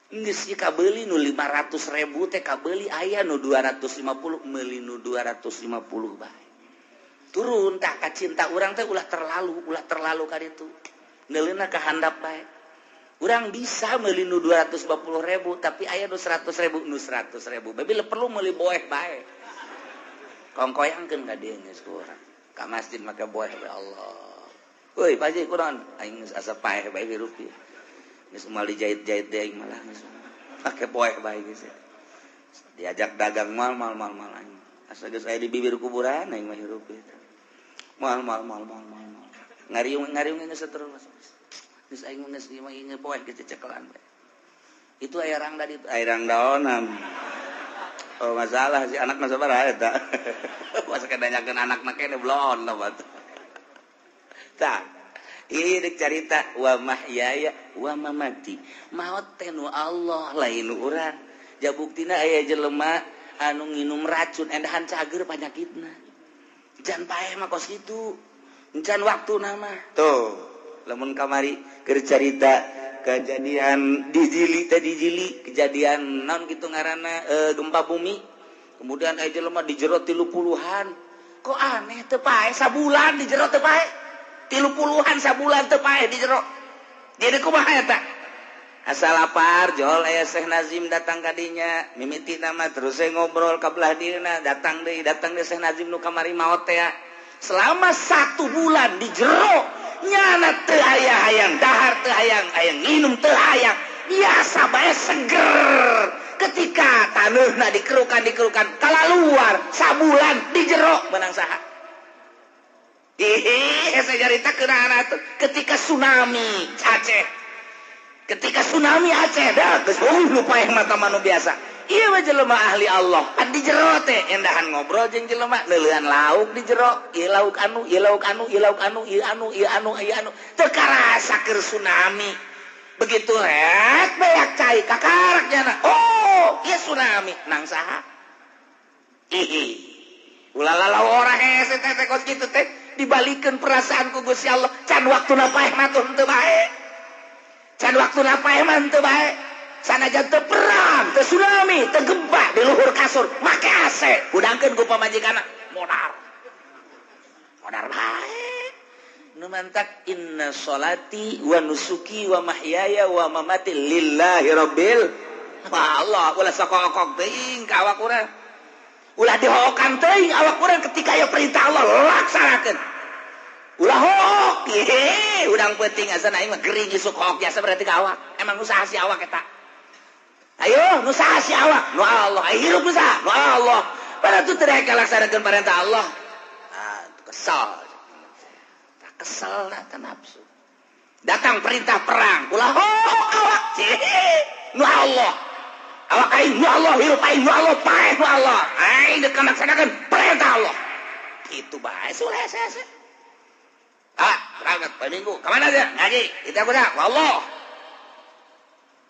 S1: Geus kabeuli nu 500 ribu teh, kabeuli aya nu 250, meuli nu 250 bae. Turun tah ka cinta urang teh, ulah terlalu, ulah terlalu ka ditu. Neuleuna ka handap bae. Urang bisa meuli nu 250 ribu, tapi aya nu 100 ribu, nu 100 ribu. Bila perlu meuli boeh bae. Kongkoyangkeun ka dieu geus ku urang. Ka masjid make boeh bae Allah. Woi, Pak Haji, kunaon? Aing geus asa paeh bae hirup ieu. Geus moal dijahit-jahit deui aing malah geus. Pake poek bae geus. Diajak dagang mal mal mal mal aing. Asa geus aya di bibir kuburan aing mah hirup ieu. Mal mal mal mal mal. Ngariung ngariung geus terus. Geus aing geus ieu mah ieu poek geus cecekelan bae. Itu aya rangda di aya rangdaonan. Oh masalah si anak mah sabaraha eta. Masa kedanyakeun anakna kene belon lah batu. Tah, ini dek carita wa mahyaya wa mamati. Maot teh nu Allah, lain nu urang. Ja buktina aya jelema anu nginum racun endahan cager panyakitna. Jan paeh mah kos kitu. Encan waktu nama. Tuh, lamun kamari keur carita kejadian di Jili teh, di Jili kejadian naon kitu ngaranna, gempa bumi. Kemudian aya jelema di jero 30-an. Kok aneh teu paeh sabulan di jero teu paeh. 30-an sabulan teu paeh di jero. Jadi kumaha eta? Asal lapar jol aya Syekh Nazim datang ka dinya, mimiti nama terus saya ngobrol ka belah dieuna, datang deui, datang deui Syekh Nazim nu kamari maot teh. Selama satu bulan di jero nyana teu aya hayang dahar, teu hayang hayang minum, teu hayang, biasa bae seger. Ketika taneuhna dikerukan dikerukan kalaluar sabulan di jero, menang saha? Ih, saya carita kena tuh ketika tsunami Aceh. Ketika tsunami Aceh dah geus lupa yang mata manu biasa. Iya mah jelema ahli Allah. Pan di jero teh endahan ngobrol jeung jelema, neuleuan lauk di jero, ieu lauk anu, ieu lauk anu, ieu lauk anu, ieu anu, ieu anu, ieu anu. Teu karasa keur tsunami. Begitu rek beak cai kakarak nyana. Oh, ieu tsunami nang saha? Ih. Ulah lalau ora hese teh teh kos kitu teh dibalikeun perasaan ku Gusti Allah. Can waktuna paeh mah tuh henteu bae. Can waktuna paeh mah henteu bae. Sanajan teu perang, teu tsunami, teu gempa di luhur kasur, make AC, hudangkeun ku pamajikanna, modar. Modar bae. Nu mantak inna sholati wa nusuki wa mahyaya wa mamati lillahi rabbil Allah. Ulah sakokok teuing ka awak urang. Ulah dihokan teuing awak urang ketika aya perintah Allah laksanakeun. Ulah hook, hehe, udang penting asa aing mah gering isuk hook biasa berarti ka awak. Emang usaha si awak eta. Ayo, nu saha si awak? Nu Allah. Ayo hirup nu saha? Nu Allah. Pada tu teu laksanakeun perintah Allah. Ah, kesal. Tak kesal na nafsu. Datang perintah perang, ulah hook awak. Nu Allah. Awak aing nu Allah, hirup aing nu Allah, paeh nu Allah. Aing dek laksanakeun perintah Allah. Kitu bae sulah hese. Ah, berangkat poe Minggu. Kemana aja? Ngaji. Kita kuda, ku Allah.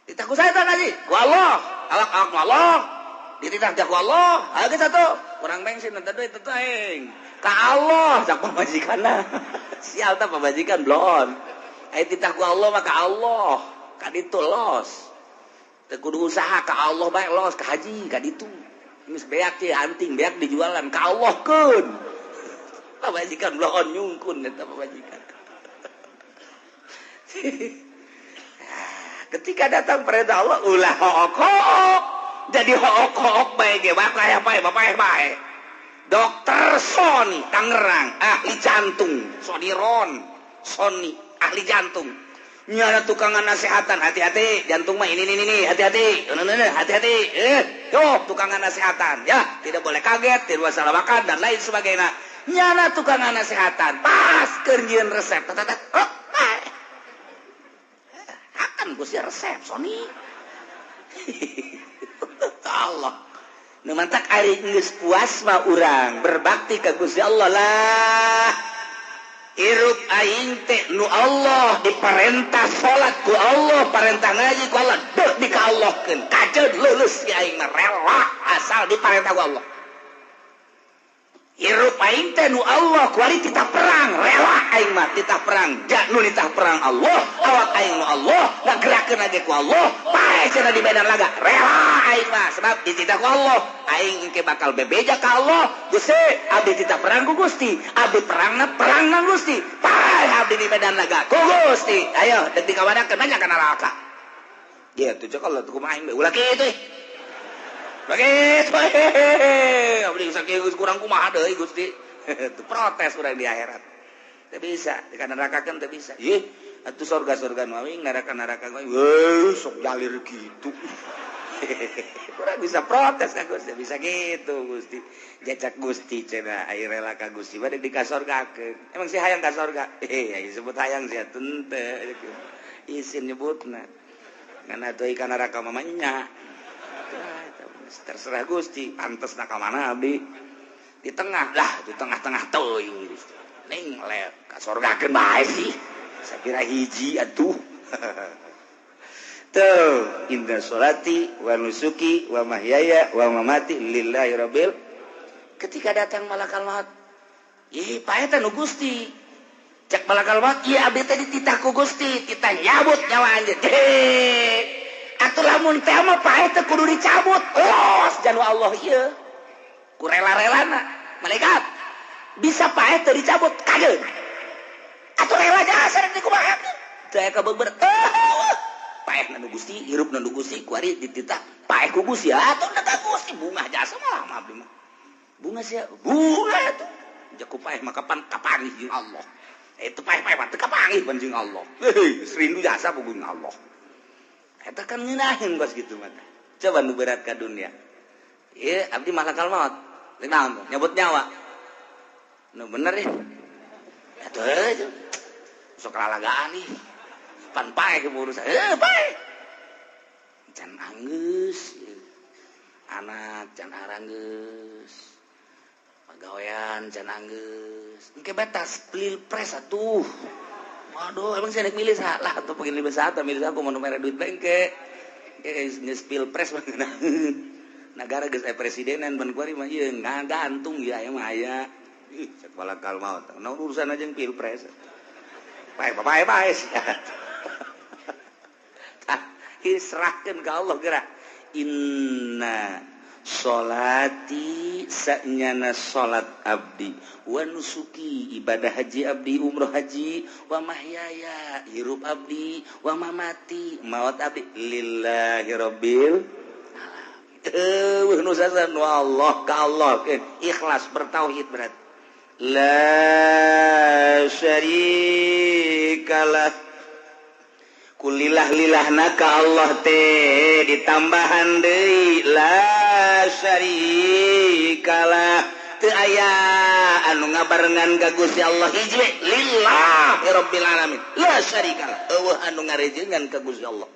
S1: Dititah ku saya ngaji. Ku Allah. Awak awak ku Allah. Dititah ku Allah. Ayo kita satu. Kurang bensin nanti duit tentu aing. Ka Allah, cak pamajikanna. Sial tah pamajikan blon. Aing titah ku Allah mah ka Allah. Ka ditu los. Teu kudu usaha, ka Allah bae los ka haji ka ditu. Geus beak teh anting beak dijualan ka Allah keun. Pamajikan blon nyungkun eta pamajikan. Ketika datang perintah Allah ulah hook-hook. Jadi hook-hook bae ge bapak bae bapak bae. Dokter Sony Tangerang ahli jantung, Sodiron Sony ahli jantung. Nyana tukangan nasehatan, hati-hati jantung mah ini hati-hati. Hati-hati. Tuh tukangan nasehatan ya, tidak boleh kaget, tidak boleh salah makan dan lain sebagainya. Nyana tukang nasehatan pas keur nyieun resep. Oh, akan Gusti resep Sony. Allah. Nu mantak ari geus puas mah urang berbakti ka Gusti Allah lah. Hirup aing teh nu Allah diperintah salat ku Allah, parentah ngaji ku Allah, dek di ka Allahkeun. Kajeun leuleus si aing mah rela asal diparentah ku Allah. Hirup aing teh nu Allah kuari titah perang, rela aing mah titah perang. Ja nu nitah perang Allah, awak aing nu Allah, ngagerakeun lagi ku Allah, pae cenah di medan laga, rela aing mah sebab dititah ku Allah. Aing engke bakal bebeja ka Allah, Gusti, abdi titah perang ku Gusti, abdi perangna perang nang Gusti, pae abdi di medan laga ku Gusti. Ayo deuk dikawadakeun banyak kana neraka. Dia tuh cek Allah tuh kumaha aing ulah kitu. Begitu, abdi sakieu kurang kumaha deui Gusti. Tuh protes urang di akhirat. Teu bisa, dikanarakakeun teu bisa. Ih, atuh sorga-sorga nu aing, neraka-neraka nu aing. Weuh, sok jalir kitu. Kurang bisa protes ka Gusti, bisa gitu Gusti. Jajak Gusti cenah aya rela ka Gusti bade dikasorgakeun. Emang si hayang ka sorga? Eh, aya sebut hayang sia teu. Isin nyebutna. Ngan atuh ka neraka mah nya. Terserah Gusti, pantes na ka mana abdi? Di tengah lah, di tengah-tengah teuing Gusti. Ning lep ka sorgakeun bae sih. Sapira hiji atuh. Tuh, inna sholati wa nusuki wa mahyaya wa mamati lillahi rabbil. Ketika datang malakal maut, ih pae teh nu Gusti. Cek malakal maut, ieu abdi teh dititah ku Gusti, titah nyabut nyawa anjeun. Atuh lamun teh mah pae teh kudu dicabut. Los janu Allah ieu. Ku rela-relana. Malaikat bisa pae teh dicabut kageun. Atuh rela jasa rek dikumahakeun. Teu aya kabeber. Paeh na nu Gusti, hirup na nu Gusti, kuari dititah paeh ku Gusti. Atuh da ka Gusti bungah jasa malah mah abdi mah. Bunga sia, bunga atuh. Jaku paeh mah kapan kapanggih jeung Allah. Itu paeh-paeh mah teu kapanggih pan jeung Allah. Heuh, rindu jasa puguh Allah. Eta kan ngeunaheun kos kitu mah. Coba nu berat ka dunia. Ieu abdi malakal maut. Rek naon nyabut nyawa. Nu bener ya. Atuh heuh. Sok lalagaan ih. Pan paeh urusan. Heuh paeh. Can anggeus. Anak can aranggeus. Pagawean can anggeus. Engke batas pilpres atuh. Waduh, emang saya milih salah atau pengen lebih saat milih aku mau mere duit bengke. Kayak geus pilpres mah ngeunaheun. Nagara geus aya presidenan ban kuari mah ieu ngagantung ya aya mah aya. Ih, cek malakal maut. Naon urusan aja pilpres. Pae pae pae. Tah, serahkeun ka Allah geura. Inna sholati sanyana salat abdi wa nusuki ibadah haji abdi umroh haji wa mahyaya hirup abdi wa mamati maut abdi lillahi rabbil alamin. Nusasan wa Allah ka Allah ikhlas bertauhid berat la syarikalah kulilah lilahna ka Allah teh ditambahan deui la syarikalah teu aya anu ngabarengan ka Gusti Allah hiji lillahi rabbil alamin la syarikalah eueuh anu ngarejengan ka Gusti Allah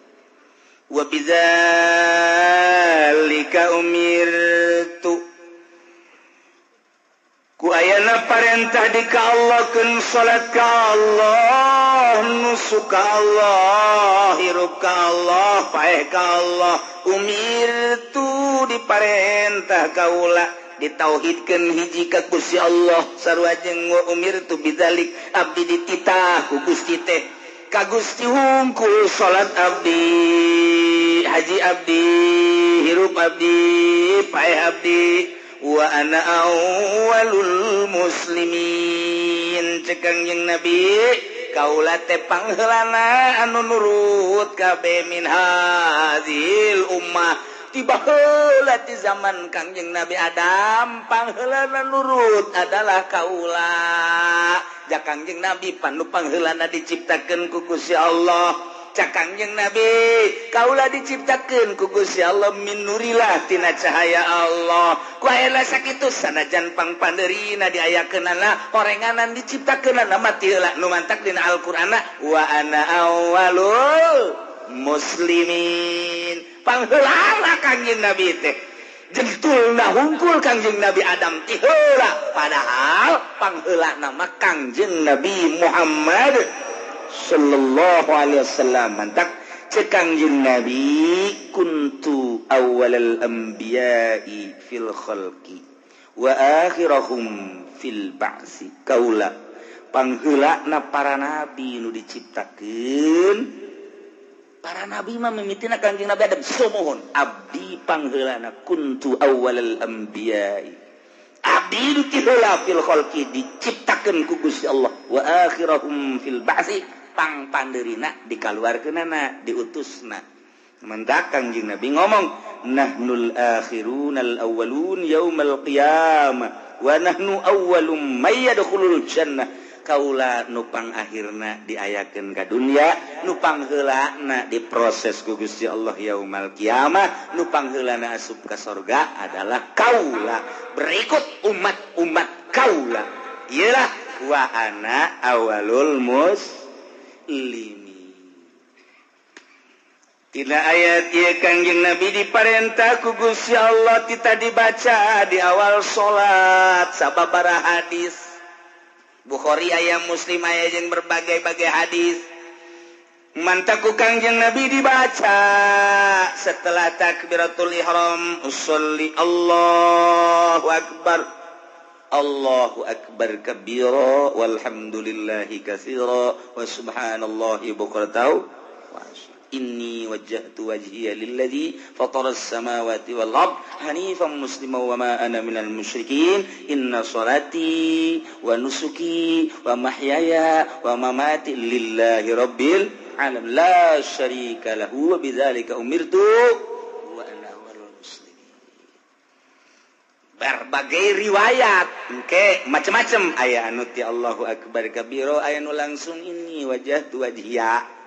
S1: wa bidzalika umirtu ku ayana parentah di ka Allah keun salat ka Allah nusuk ka Allah hirup ka Allah paeh ka Allah umirtu diparentah kaula ditauhidkeun hiji ka Gusti Allah sarua jeung wa umirtu bidzalik abdi dititah ku Gusti teh ka Gusti hungkul salat abdi haji abdi hirup abdi paeh abdi wa ana awwalul muslimin cekang jeung Nabi kaula teh pangheulana anu nurut kabeh min hazil ummah tiba heula ti zaman Kangjeng Nabi Adam pangheulana nurut adalah kaula ja Kangjeng Nabi panu pangheulana diciptakeun ku Gusti Allah Cak Kangjeng Nabi, kaula diciptakeun ku Gusti Allah min nurillah, tina cahaya Allah. Ku ayeuna sakitu sanajan pangpandeurina diayakeunana horenganan diciptakeunana mati heula, nu mantak dina Al-Qur'anna wa ana awwalul muslimin. Pangheulana Kangjeng Nabi teh jentulna hungkul Kangjeng Nabi Adam ti heula, padahal pangheulana mah Kangjeng Nabi Muhammad sallallahu alaihi wasallam. Mantak cek Kangjeng Nabi, kuntu awwalal anbiya'i fil khalqi wa akhirahum fil ba'si. Kaula pangheulana para nabi nu diciptakeun. Para nabi mah mimitina Kangjeng Nabi Adam. Sumuhun abdi pangheulana, kuntu awwalal anbiya'i, abdi nu ti heula, fil khalqi diciptakeun ku Gusti Allah, wa akhirahum fil ba'si pangpandeurina dikaluarkeunana diutusna. Mantak Kangjeng Nabi ngomong, nahnul akhirunal awwalun yaumal qiyamah wa nahnu awwalum may yadkhulul jannah. Kaula nupang akhirna diayakeun ka dunya, nupang heulana diproses ku Gusti Allah yaumal kiamah, nupang heulana asup ka sorga adalah kaula berikut umat-umat kaula. Iyalah wa ana awalul muslimin. Tina ayat ieu Kangjeng Nabi diparentah ku Gusti Allah tita dibaca di awal salat sababaraha hadis. Bukhari aya, Muslim aya, jeung berbagai-bagai hadis. Mantak ku Kangjeng Nabi dibaca setelah takbiratul ihram, usolli Allahu akbar, Allahu akbar kabira walhamdulillahi katsira wa subhanallahi bukratan wa asila. Inni wajjahtu wajhiya lilladzi fatara as-samawati wal ard hanifan musliman wa ma ana minal musyrikin. Inna salati wa nusuki wa mahyaya wa mamati lillahi rabbil alamin la syarika lahu wa bidzalika umirtu wa ana awwalul muslimin. Berbagai riwayat engke macam-macam, aya anu ti Allahu akbar kabira, aya nu langsung ini wajjahtu wajhiya.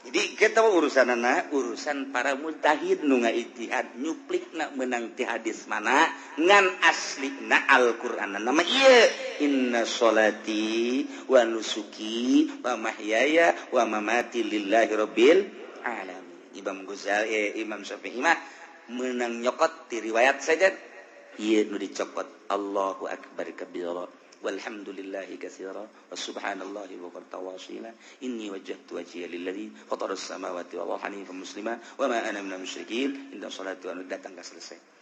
S1: Jadi kita urusan anak, urusan para mujtahid nu ngaijtihad nyuplikna menang ti hadis mana ngan aslina Al-Qur'an nama ieu, inna sholati wa nusuki wa mahyaya wa mamati lillahi rabbil alamin. Imam Ghazali, Imam Syafi'i mah menang nyokot ti riwayat saja ieu nu dicokot Allahu akbar kabira walhamdulillahi katsira wa subhanallahi bukratan wa asila. Inni wajjahtu wajhiya lilladzi fatara as-samawati wal arda hanifan muslima wa ma ana minal musyrikin. Inna salati wa datang ka selesai.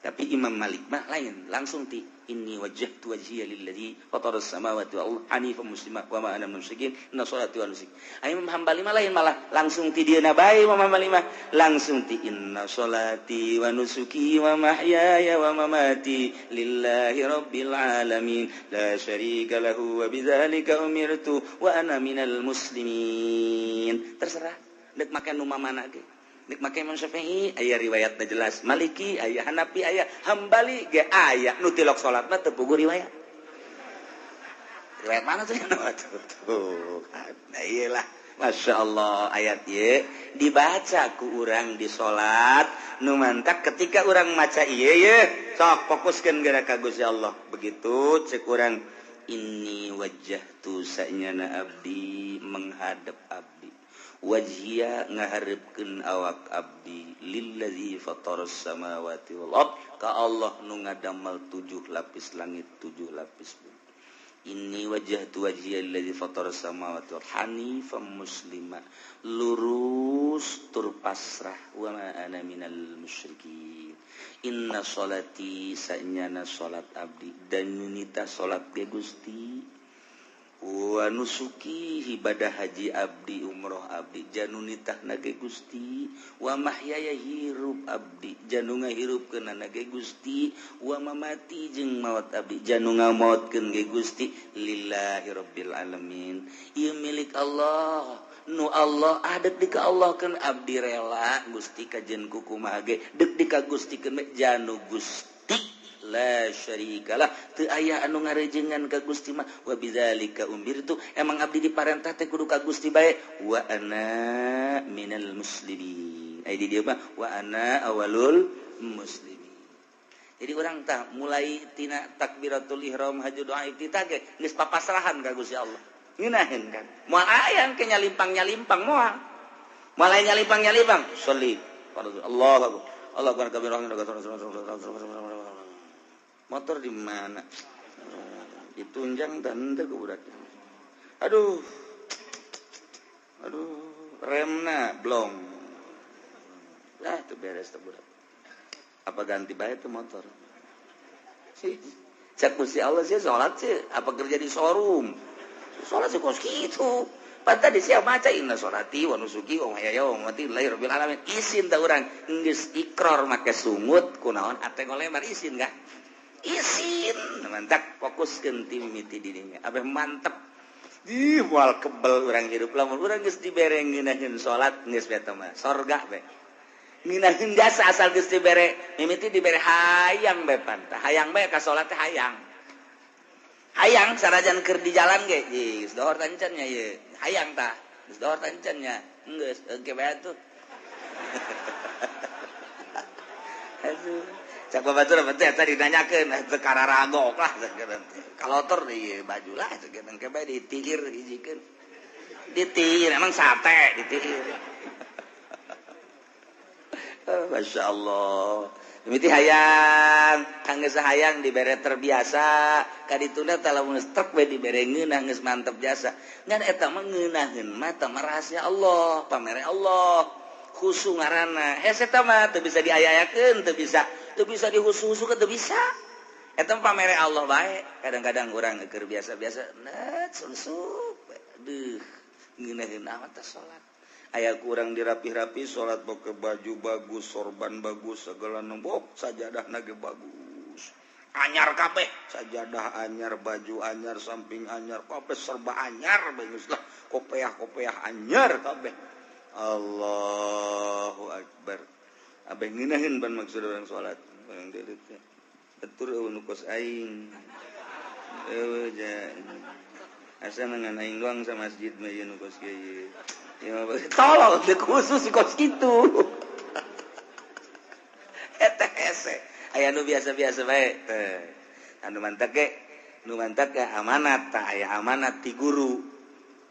S1: Tapi Imam Malik mah lain, langsung ti inni wajjahtu wajhiya lilladzi fatara as-samawati wal arda hanifan muslima wa ma ana minal musyrikin inna salati wa nusuki. Imam Hambali mah lain, malah langsung ti dieuna bae. Imam Hambali mah langsung ti inna salati wa nusuki wa mahyaya wa mamati lillahi rabbil alamin la syarika lahu wa bidzalika umirtu wa ana minal muslimin. Terserah dek make nu mana ge. Nek make Imam Syafi'i aya riwayatna jelas, Maliki aya, Hanafi aya, Hambali ge aya, nu tilok salat mah teu puguh riwayat. Riwayat mana tuh? Tuh. Nah iyalah, Masya Allah ayat ieu dibaca ku urang di salat, nu mantak ketika urang maca ieu ye sok fokuskeun geura ka Gusti Allah. Begitu cek urang inni wajjahtu sanyana abdi menghadap abdi, wajhiya ngaharepkeun awak abdi, lillazi fataras samawati wal ard ka Allah nu ngadamel tujuh lapis langit tujuh lapis bumi. Inni wajjahtu wajhiya lillazi fataras samawati wal hanifan muslima lurus tur pasrah wa ma ana minal musyrikin. Inna salati sanyana salat abdi dan nunita salat ge Gusti, wa nusuki ibadah haji abdi umroh abdi janunitah nage Gusti, wa mahyaya hirup abdi janu ngahirupkeun nage Gusti, wa mamati jeung maot abdi janu ngamaotkeun ge Gusti lillahi rabbil alamin. Ieu milik Allah, nu Allah adek di ka Allah keun abdi rela Gusti kajen kukumaha ge dek di ka Gusti keun janu Gusti La syarikalah, teu aya anu ngarejengan ka Gusti mah. Wa bidzalika umirtu, emang abdi diparentah teh kudu ka Gusti bae. Wa ana minal muslimin. Ai di dieu mah wa ana awalul muslimin. Jadi orang tah mulai tina takbiratul ihram haji doa iftitah ge geus papasrahan ka Gusti Allah. Ngeunaheun kan. Moal aya ke nyalimpang-nyalimpang moal. Mulai nyalimpang-nyalimpang, sholli. Allahu akbar. Allahu akbar kabir. Motor di mana? Ditunjang dan teu budak. Aduh. Aduh, remna blong. Lah teu beres teu budak. Apa ganti bae tuh motor? Sih, cek Gusti Allah sih salat sih, apa kerja di showroom? Salat sih kos kitu. Pantas di siap maca inna sholati wa nusuki wa mahyaya wa mamati lillahi rabbil alamin. Isin tah urang geus ikrar make sungut kunaon ate ngolemar isin kah? Isin. Mantak fokuskeun ti mimiti dirinya. Abeh mantep. Ih moal kebel urang hidup lamun urang geus dibere ngeunaheun salat geus beta mah sorga be. Ngeunaheun jasa asal geus dibere mimiti dibere hayang be pantah. Hayang bae ka salat teh hayang. Hayang sarajan keur di jalan ge geus dohor tancan nya ieu. Hayang tah geus dohor tancan nya geus engke bae atuh. Aduh, cak babatur teh eta dinanyakeun teu kararagok lah kalotor di baju lah cek engke bae ditiir hijikeun. Ditiir emang sate ditiir. Masya Allah. Mimiti hayang, kang geus hayang dibere terbiasa, kadituna tah lamun geus trek we dibere ngeunah geus mantep jasa. Ngan eta mah ngeunaheun mah tah rahasia Allah, pamere Allah. Khusu ngaranna. Hese eta mah teu bisa diaya-ayakeun, teu bisa dihusu-husukeun, teu bisa. Eta mah pamere Allah bae. Kadang-kadang urang keur biasa-biasa, net sunsup. Aduh, ngeunaheun amat tah salat. Aya kurang dirapih-rapi salat pakai baju bagus, sorban bagus, segala nombok, sajadah nage bagus. Anyar kabeh, sajadah anyar, baju anyar, samping anyar, kabeh serba anyar bagus lah. Kopeah-kopeah anyar kabeh. Allahu akbar. Abeh ngeunaheun ban maksud urang salat. Barang deuleu teh. Atur eueuh nu kos aing. Eueuh ja. Asa ngan aing doang sa masjid mah ieu nu kos kieu. Tolong teu khusus kos kitu. Eta hese. Aya nu biasa-biasa bae teh. Anu mantak ge, nu mantak ge amanat tah aya amanat ti guru.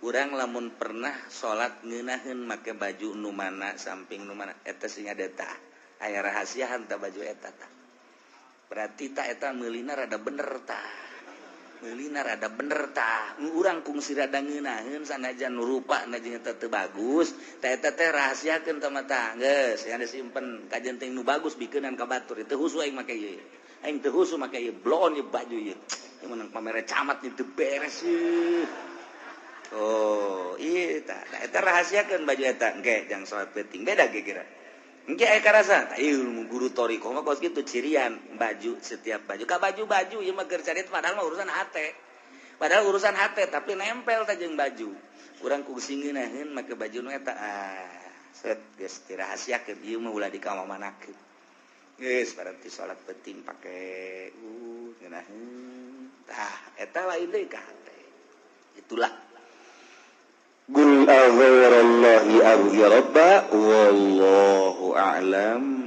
S1: Urang lamun pernah salat ngeunaheun make baju nu mana samping nu mana eta sing ada tah. Aya rahasiaan tah baju eta tah. Berarti tah eta meulina rada bener tah. Meulina rada bener tah. Urang kungsi rada ngeunaheun sanajan nu rupa na jeung eta teu bagus, tah eta teh rahasiakeun tah mah tah. Geus, yang disimpen kajen teh nu bagus bikeunan ka batur. Teu husu aing make ieu. Aing teu husu make ieu, bloon ieu baju ieu. Ieu menang pamere camat ieu teu beres ieu. Oh, iya tah. Tah eta rahasiakeun baju eta. Engke jang salat peuting beda ge kira. Engke aya karasa, tah ieu guru thoriqoh mah kos kitu cirian baju setiap baju. Ka baju-baju ieu mah keur carit padahal mah urusan hate. Padahal urusan hate tapi nempel tah jeung baju. Urang kungsi ngeunaheun make baju nu eta. Ah, set geus dirahasiakeun ieu mah ulah dikamamanakeun. Geus berarti salat peuting pake ngeunaheun. Tah, eta lain deui ka hate. Itulah Qul aghairallahi abghi rabba wallahu a'lam.